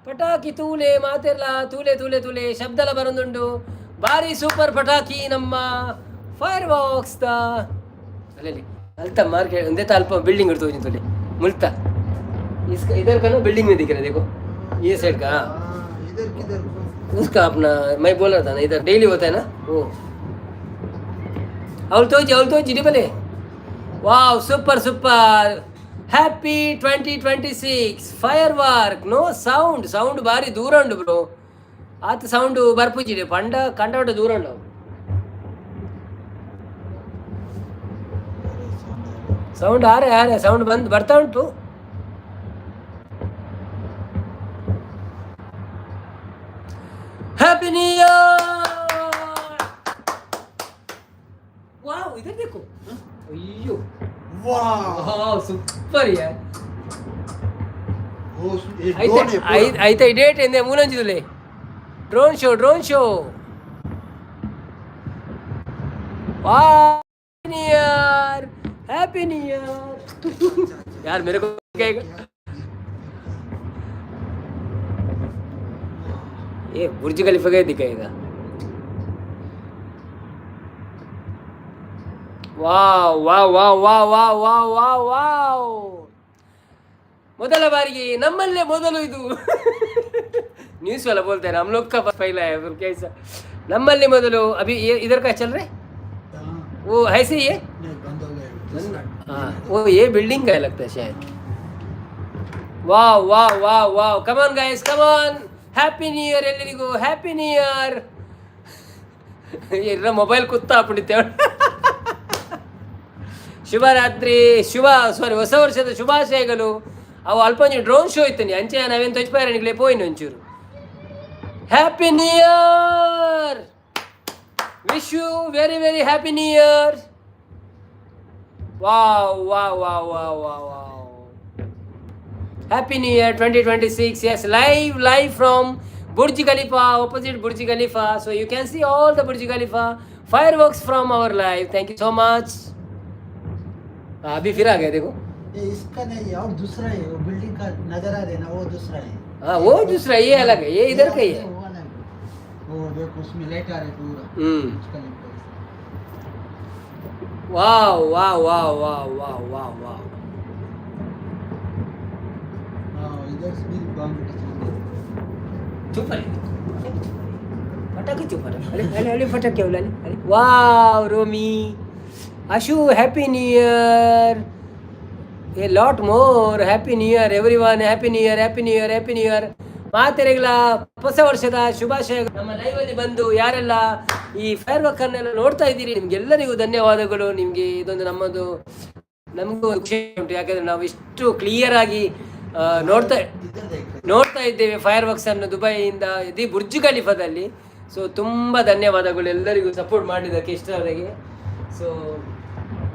Speaker 1: ಪಟಾಕಿ ತೂಲೆ ಮಾತೆಲ್ಲ ತೂಲೆ ತೂಲೆ ತೂಲೆ ಶಬ್ದಲ ಬರೊಂದುಂಡು. ಭಾರಿ ಸೂಪರ್ ಪಟಾಕಿ ನಮ್ಮ ಫೈರ್ ವರ್ಕ್ಸ್ the. ಅಲ್ಲಿ ಅಲ್ತ ಮಾರ್ಕೆಟ್ ಒಂದೇ ಅಲ್ಪ ಬಿಲ್ಡಿಂಗ್ ಇಡ್ತು ತೋಲಿ मुल्ता इसका इधर का ना बिल्डिंग में दिख रहा है, देखो ये साइड का, हाँ.
Speaker 4: हाँ, इधर किधर को?
Speaker 1: उसका अपना मैं बोल रहा था ना, इधर डेली होता है ना वो. ಅವಳು ತೋಜಿ, ಅವಳು ತೋಜಿ ಬಲೆ. Wow, super super. Happy 2026 firework. No sound, sound ಭಾರಿ ದೂರ ಉಂಟು ಬ್ರೋ. ಆತ ಸೌಂಡ್ ಬರ್ಪುಜಿಡೆ ಪಂಡ ಕಂಡವಟ ದೂರ ಉಂಟು.
Speaker 4: अरे sound आ रहा है.
Speaker 1: ಸೌಂಡ್ ಆರೆ ಆರೆ ಸೌಂಡ್ ಬಂದು ಬರ್ತಾ ಉಂಟು. Happy new year. Wow, इधर देखो. ಅಯ್ಯೋ.
Speaker 4: वाह.
Speaker 1: ವಾವ್, ಸೂಪರ್ ಯಾರ್.
Speaker 4: वो ये
Speaker 1: అయితే
Speaker 4: ड्रोन है पूरा.
Speaker 1: అయితే డేట్ ఏందే మూలంజిదులే. Drone show, drone show. Wow, new year, happy new year. यार मेरे को कहेगा ये बुर्ज खलीफा का ही दिखाएगा. Wow wow wow wow wow wow wow wow. ಮೊದಲ ಬಾರಿಗೆ ನಮ್ಮಲ್ಲೇ ಮೊದಲು ಇದು. न्यूज़ वाला बोलते हैं, हम लोग का पहला है फिर कैसा नम्मल्ले ಮೊದಲು. अभी ये इधर का चल रहे.
Speaker 4: हाँ,
Speaker 1: वो ऐसे ही है.
Speaker 4: नहीं, बंद हो गया दूसरा.
Speaker 1: हाँ, वो ये बिल्डिंग का है लगता है शायद. Wow wow wow wow. Come on guys, come on. Happy new year ಎಲ್ಲರಿಗೂ, ಹ್ಯಾಪಿ ನ್ಯೂ ಇಯರ್. ಎಲ್ಲ ಮೊಬೈಲ್ ಕುತ್ತ ಹಾಕ್ಬಿಟ್ಟಿತ್ತೆ. ಶುಭರಾತ್ರಿ, ಶುಭ ಸಾರಿ ಹೊಸ ವರ್ಷದ ಶುಭಾಶಯಗಳು. ಅವು ಅಲ್ಪ ಒಂಜಿ ಡ್ರೋನ್ ಶೋ ಇತ್ತು ಅಂಚೆ ನಾವೇನು ತೊಚ್ಪಾರ ನಿಕ್ಲೆ ಪೋಯಿನ ಒಂಚೂರು. Happy new year, wish you very very happy new year. Wow wow wow wow wow wow. Happy new year 2026. Yes, live live from Burj Khalifa, opposite Burj Khalifa. So you can see all the Burj Khalifa fireworks from our live. Thank you so much. हाँ, अभी फिर आ गए देखो.
Speaker 4: ये इसका नहीं है और दूसरा है. वो बिल्डिंग का नजर आ रहा है ना, वो दूसरा है.
Speaker 1: हाँ, वो दूसरा, ये अलग है, ये इधर का ही है.
Speaker 4: वो अलग है. वो देखो, उसमें लाइट आ रही है पूरा. उसका लिंक है.
Speaker 1: वाह वाह वाह वाह वाह वाह वाह.
Speaker 4: हाँ, इधर से भी बम का साउंड है.
Speaker 1: चुप रे, ಪಟಾಕಿ ಚುಪ್. ಅರೆ ಅರೆ ಅರೆ, ಪಟಾಕಿ ಅವಲ್ಲ ಅರೆ. Wow Romi, Ashu, happy new year. A lot more. Happy new year everyone. Happy new year, happy new year, happy new year. ಮಾತೆರೆಗಳ ಹೊಸ ವರ್ಷದ ಶುಭಾಶಯ. ನಮ್ಮ ಲೈವ್ ಅಲ್ಲಿ ಬಂದು ಯಾರೆಲ್ಲ ಈ ಫೈರ್ ವರ್ಕ್ ಅನ್ನೆಲ್ಲ ನೋಡ್ತಾ ಇದ್ದೀರಿ, ನಿಮ್ಗೆಲ್ಲರಿಗೂ ಧನ್ಯವಾದಗಳು. ನಿಮ್ಗೆ ಇದೊಂದು ನಮ್ಮದು ನಮಗೂ ಖುಷಿ ಉಂಟು, ಯಾಕಂದ್ರೆ ನಾವು ಇಷ್ಟು ಕ್ಲಿಯರ್ ಆಗಿ ನೋಡ್ತಾ
Speaker 4: इधर देख रहे
Speaker 1: ನೋಡ್ತಾ ಇದ್ದೇವೆ ಫೈರ್ ವರ್ಕ್ಸ್ ಅನ್ನು ದುಬೈಯಿಂದ the Burj ಖಲೀಫಾದಲ್ಲಿ. ಸೊ ತುಂಬ ಧನ್ಯವಾದಗಳು ಎಲ್ಲರಿಗೂ ಸಪೋರ್ಟ್ ಮಾಡಿದ್ದಕ್ಕೆ ಇಷ್ಟರವರೆಗೆ. ಸೊ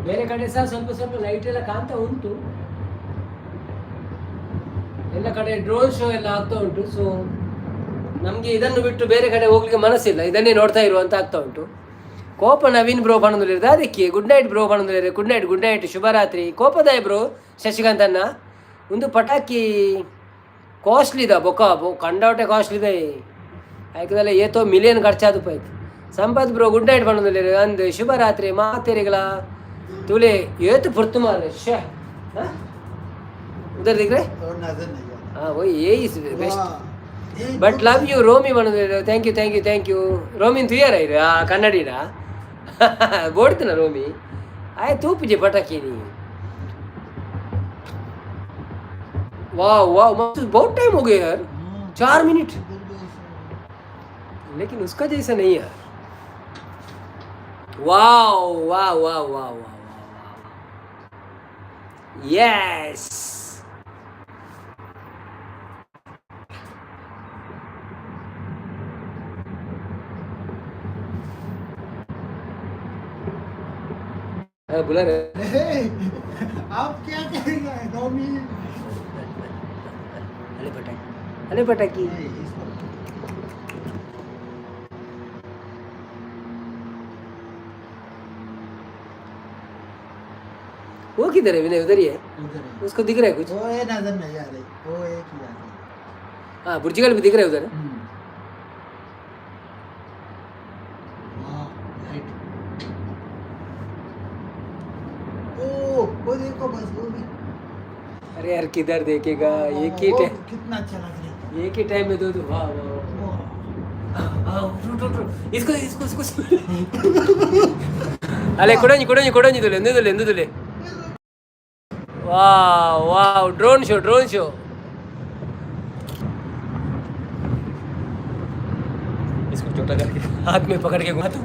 Speaker 1: ಬೇರೆ ಕಡೆ ಸಹ ಸ್ವಲ್ಪ ಸ್ವಲ್ಪ ಲೈಟ್ ಎಲ್ಲ ಕಾಣ್ತಾ ಉಂಟು, ಎಲ್ಲ ಕಡೆ ಡ್ರೋನ್ ಶೋ ಎಲ್ಲ ಆಗ್ತಾ ಉಂಟು. ಸೊ ನಮಗೆ ಇದನ್ನು ಬಿಟ್ಟು ಬೇರೆ ಕಡೆ ಹೋಗ್ಲಿಕ್ಕೆ ಮನಸ್ಸಿಲ್ಲ, ಇದನ್ನೇ ನೋಡ್ತಾ ಇರುವಂತ ಆಗ್ತಾ ಉಂಟು. ಕೋಪ ನವೀನ್ ಬ್ರೋ ಬಣ್ಣದಲ್ಲಿರೋದು ಅದಕ್ಕೆ ಗುಡ್ ನೈಟ್ ಬ್ರೋ ಬಣ್ಣದಲ್ಲಿರೋ. ಗುಡ್ ನೈಟ್, ಗುಡ್ ನೈಟ್, ಶುಭರಾತ್ರಿ. ಕೋಪದಾಯ ಬ್ರೋ ಶಶಿಕಾಂತ್ ಅನ್ನ. ಒಂದು ಪಟಾಕಿ ಕಾಸ್ಟ್ಲಿ ಇದೆ ಬೊಕ್ಕ ಬೊ ಕಂಡಾಟೆ ಕಾಸ್ಟ್ಲಿ ಇದೆ. ಯಾಕಂದ್ರೆ ಏತೋ ಮಿಲಿಯನ್ ಖರ್ಚಾದು ಆಯ್ತು. ಸಂಪತ್ ಬ್ರೋ ಗುಡ್ ನೈಟ್ ಬಣ್ಣದಲ್ಲಿರೋ ಅಂದು ಶುಭರಾತ್ರಿ ಮಾತೆರಿಗಳ ತುಲೆ ಏತು ಪುರ್ತು ಮಾರ್ರೆ ಶೇ. ಹಾಂ ಉದರ್ ದಿಗ್ರೆ.
Speaker 4: और नजर नहीं आ
Speaker 1: ಹಾಂ ಓಯ್ ಏ is best.
Speaker 4: रहा। ये
Speaker 1: but love you Romi ಬಣ್ಣದಲ್ಲಿರೋ. Thank you, thank you, thank you. ರೋಮಿನ್ ತುಯ್ಯಾರ ಇರು ಆ ಕನ್ನಡಿನ ಬೋಡ್ತಿನ ರೋಮಿ ಆಯ್ ತೂಪುಜಿ ಪಟಾಕಿ ನೀ. वाह वाह, मस्त, बहुत टाइम हो गया यार। 4 मिनट।
Speaker 4: इधर भी ऐसा।
Speaker 1: लेकिन उसका जैसा नहीं यार। वाह वाह वाह वाह वाह वाह, यस। बुला रहे।
Speaker 4: हे, आप क्या कहेंगे रोमी?
Speaker 1: अरे पटाखी, अरे पटाखी।
Speaker 4: नहीं, इसको
Speaker 1: वो किधर है विनय? उधर ही है।
Speaker 4: उधर है।
Speaker 1: उसको दिख रहा है कुछ?
Speaker 4: वो ये नजर नहीं आ रही, वो एक ही आ रही।
Speaker 1: हाँ, बुर्ज खलीफा दिख रहा है उधर।
Speaker 4: वाह लाइट, ओ वो देखो बस वो भी।
Speaker 1: अरे यार, किधर देखेगा? एक ही
Speaker 4: वो
Speaker 1: टाइम
Speaker 4: कितना अच्छा लग रहा है।
Speaker 1: एक ही टाइम में दो दो। वाह वाह वाह।
Speaker 4: वाह।
Speaker 1: हाँ, उठ, उठ, उठ। इसको इसको इसको। ಅಲ್ಲೇ ಕೊಡೊಂಜಿ ಕೊಡೊಂಜಿ ಕೊಡೊಂಜಿ ತುಲೆ ಎಂದು ತುಲೆ ಎಂದು ತುಲೆ. ವಾವ್ wow, drone show, drone show. इसको छोटा करके हाथ में पकड़ के घुमा दो।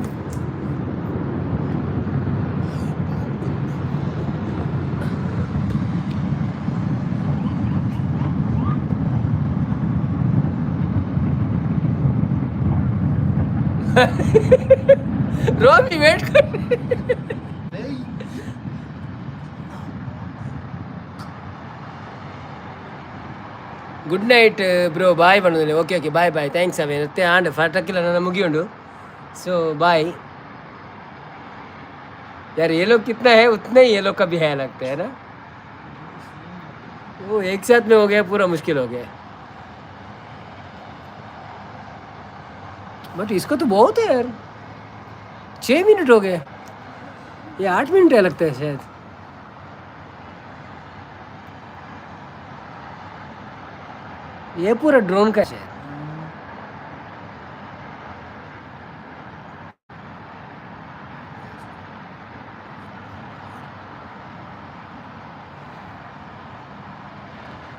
Speaker 1: रोमी वेट कर।
Speaker 4: नहीं।
Speaker 1: ಗುಡ್ ನೈಟ್ ಬ್ರೋ, ಬಾಯ್ ಬಂದಿಲ್ಲ. Okay okay, bye bye, thanks ಅವೇ. ಮತ್ತೆ ಆಂಡ್ ಫಟಕಿಲ್ಲ ನನ್ನ ಮುಗಿಯುಂಡು. सो बाय यार। ये लोग कितना है उतना ही ये लोग का भी है लगता है ना। वो एक साथ में हो गया, पूरा मुश्किल हो गया। बट इसको तो बहुत है यार, 6 मिनट हो गए। ये 8 मिनट है लगता है शायद। ये पूरा ड्रोन का शायद।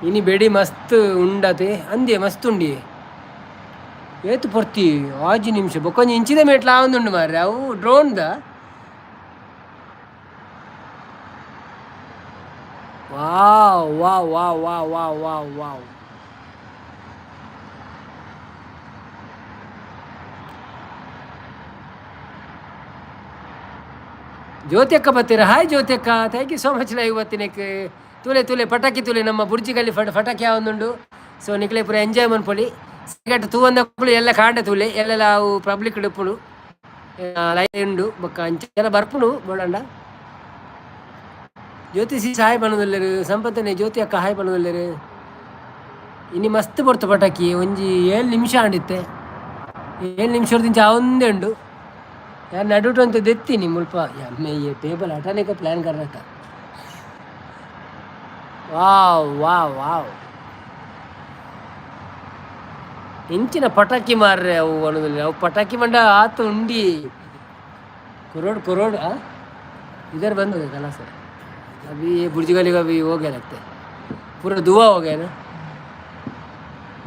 Speaker 1: ಇನಿ ಬೆಡಿ ಮಸ್ತ್ ಉಂಡತೆ ಅಂದೆ, ಮಸ್ತ್ ಉಂಡಿ. ಏತು ಪೊರ್ತಿ ಆಜಿ ನಿಮಿಷ ಬೊಕ್ಕೊಂಜಿ ಇಂಚಿದ ಮೇಟ್ಲ ಆವೊಂದುಂಡು ಮಾರ್ರೆ ಅವು ಡ್ರೋನ್ದ. Wow wow wow wow wow wow wow. ಜ್ಯೋತಿ ಅಕ್ಕ ಬತ್ತೀರ? ಹಾಯ್ ಜ್ಯೋತಿ ಅಕ್ಕ, thank you so much live ಬತ್ತಿನಕ್. ತೂಲೆ ತೂಲೆ ಪಟಾಕಿ ತೂಲೆ, ನಮ್ಮ ಬುರ್ಜಿ ಖಲೀಫಾ ಪಟಾಕಿ ಯಾವೊಂದುಂಡು. ಸೊ ನಿಕ್ಲೆ ಪೂರ ಎಂಜಾಯ್ ಮನ್ಪೊಲಿ. ಸಿಗಟ್ ತೂವಂದಕ್ಕುಲು ಎಲ್ಲ ಕಾಂಡ ತೂಲೆ, ಎಲ್ಲೆಲ್ಲ ಅವು ಪಬ್ಲಿಕ್ ಇಪ್ಪುಂಡು, ಲೈಟ್ ಉಂಡು, ಬೊಕ್ಕ ಅಂಚೆಲ್ಲ ಬರ್ಪುಂಡು ಬೋಡಂಡ. ಜ್ಯೋತಿ ಸಿ ಹಾಯ್ ಪನೊಂದುಲ್ಲೆರ್. ಸಂಪತ್ತನೆ ಜ್ಯೋತಿ ಅಕ್ಕ ಹಾಯ್ ಪನೊಂದುಲ್ಲೆರ್. ಇನಿ ಮಸ್ತ್ ಪೊರ್ತು ಪಟಾಕಿ. ಒಂಜಿ 7 ನಿಮಿಷ ಆಂಡಿತ್ತೆ, 7 ನಿಮಿಷ ಆವೊಂದೇ ಉಂಡು. ಯಾರು ನಡುಟು ಅಂತ ದೆತ್ತೀನಿ ಮುಲ್ಪ. मैं ये टेबल हटाने का प्लान कर रहा था। ವಾವ್ ವಾವ್ ವಾವ್, ಇಂಚಿನ ಪಟಾಕಿ ಮಾರ್ರೆ ಅವು ಅನ್ನೋದಿಲ್ಲ. ಅವು ಪಟಾಕಿ ಮಂಡ ಆತು ಉಂಡಿ. ಕರೋಡ್ ಕರೋಡ್. ಆ इधर बंद हो गया कला सर। अभी ये बुर्ज खलीफा भी हो गया लगता है, पूरा धुआं हो गया ना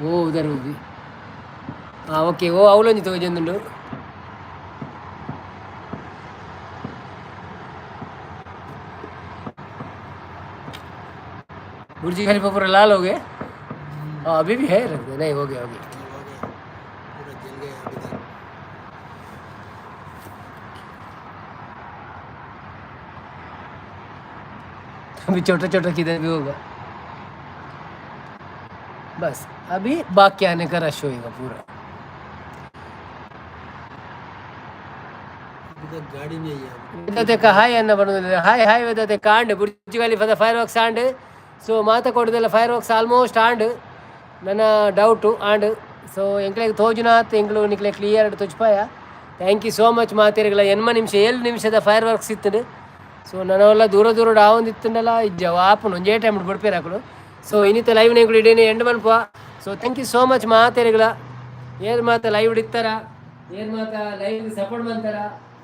Speaker 1: वो उधर वो भी। हाँ ओके, वो ಅವಲೊಂಜಿ ತೋಜೊಂದುಂಡು. बुर्ज खलीफा पूरा लाल हो गया। हाँ, अभी भी है लगता है। नहीं, हो गया, हो गया।
Speaker 4: हो गया, पूरा जल गया अभी तक।
Speaker 1: अभी छोटा छोटा किधर भी होगा बस। अभी बाकी आने का रश होएगा पूरा।
Speaker 4: अभी तक गाड़ी नहीं है।
Speaker 1: ವೇದತೆಕ ಹಾಯ್ ಅನ್ನ ಬರೋದಿಲ್ಲ. ಹಾಯ್ ಹಾಯ್ ವೇದತೆಕ. ಆಂಡ್ ಬುರ್ಜ್ ಖಲೀಫದ ಫೈರ್ ವರ್ಕ್ಸ್ ಆಂಡ್. ಸೊ ಮಾತ ಕೊಡದೆಲ್ಲ ಫೈರ್ ವರ್ಕ್ಸ್ ಆಲ್ಮೋಸ್ಟ್ ಆಂಡ್, ನನ್ನ ಡೌಟು ಆಂಡ್. ಸೊ ಎಂಕ್ಲೆಗ್ ತೋಜುನಾತ್ ಎಂಕ್ಲು ನಿಕ್ಲೆ ಕ್ಲಿಯರ್ ತೊಜ್ಪಾಯ. Thank you so much ಮಾತೆರ್ಗಳ. 80 ನಿಮಿಷ, 7 ನಿಮಿಷದ ಫೈರ್ ವರ್ಕ್ಸ್ ಇತ್ತು. ಸೊ ನನವೆಲ್ಲ ದೂರ ದೂರ ಆವೊಂದಿತ್ತುಂಡಲ ಇಜ್ಜ ಆಪುಂಡು, ಒಂಜೇ ಟೈಮ್ ಬುಡ್ಪೇರು ಅಕುಲು. ಸೊ ಇನ್ನಿತ ಲೈವ್ ಎಂಕುಲು ಇಡೀ ಎಂಡ್ ಮನ್ಪುವ. So thank you so much ಮಾತೆರ್ಗಳ. ಏರ್ ಮಾತ ಲೈವ್ ಇಡ್ತಾರ, ಏರ್ ಮಾತ ಲೈವ್ ಸಪೋರ್ಟ್ ಮಾಡ್ತಾರ,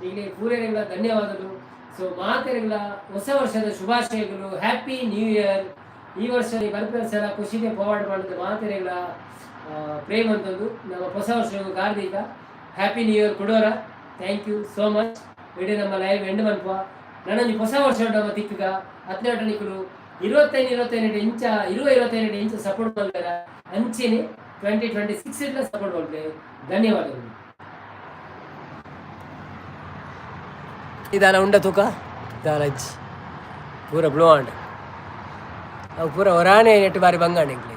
Speaker 1: ಈಗಲೇ ಪೂರೇರೆಗಳ ಧನ್ಯವಾದಗಳು. ಸೊ ಮಾತೆರೆಗಳ ಹೊಸ ವರ್ಷದ ಶುಭಾಶಯಗಳು. Happy new year. ಈ ವರ್ಷ ಬರ್ಪೇರ್ ಸಲ ಖುಷಿಗೆ ಫಾರ್ವರ್ಡ್ ಮಾಡಿದ ಮಾತೆರೆಗಳ ಪ್ರೇಮ್ ಅಂತಂದು ನಮ್ಮ ಹೊಸ ವರ್ಷ ಕಾರ್ದಿಕ ಹ್ಯಾಪಿ ನ್ಯೂ ಇಯರ್ ಕೊಡೋರ. Thank you so much. ಇಡೀ ನಮ್ಮ ಲೈವ್ ಎಂಡ್ ಮನ್ಪುವ. ನನೊಂಜಿ ಹೊಸ ವರ್ಷ ನಮ್ಮ ತಿಕ್ಕಗ 18 ನಿಕುಲು 25 25 ಇಂಚ 20 25 ಇಂಚ ಸಪೋರ್ಟ್ ಮಾಡ್ತಾರ, ಅಂಚೆನೆ 2026 ಸಪೋರ್ಟ್ ಮಾಡ್ತಾರೆ. ಧನ್ಯವಾದಗಳು. ಇದಾಲ ಉಂಡ ತೂಕ ದಾಲಜ್ಜಿ ಪೂರ ಬ್ಲೋ ಆಂಡ್. ಅವು ಪೂರ ಹೊರಾನೆ ನೆಟ್ಟು ಬಾರಿ ಬಂಗಾಂಡ್ ಎಂಕ್ಲೆ.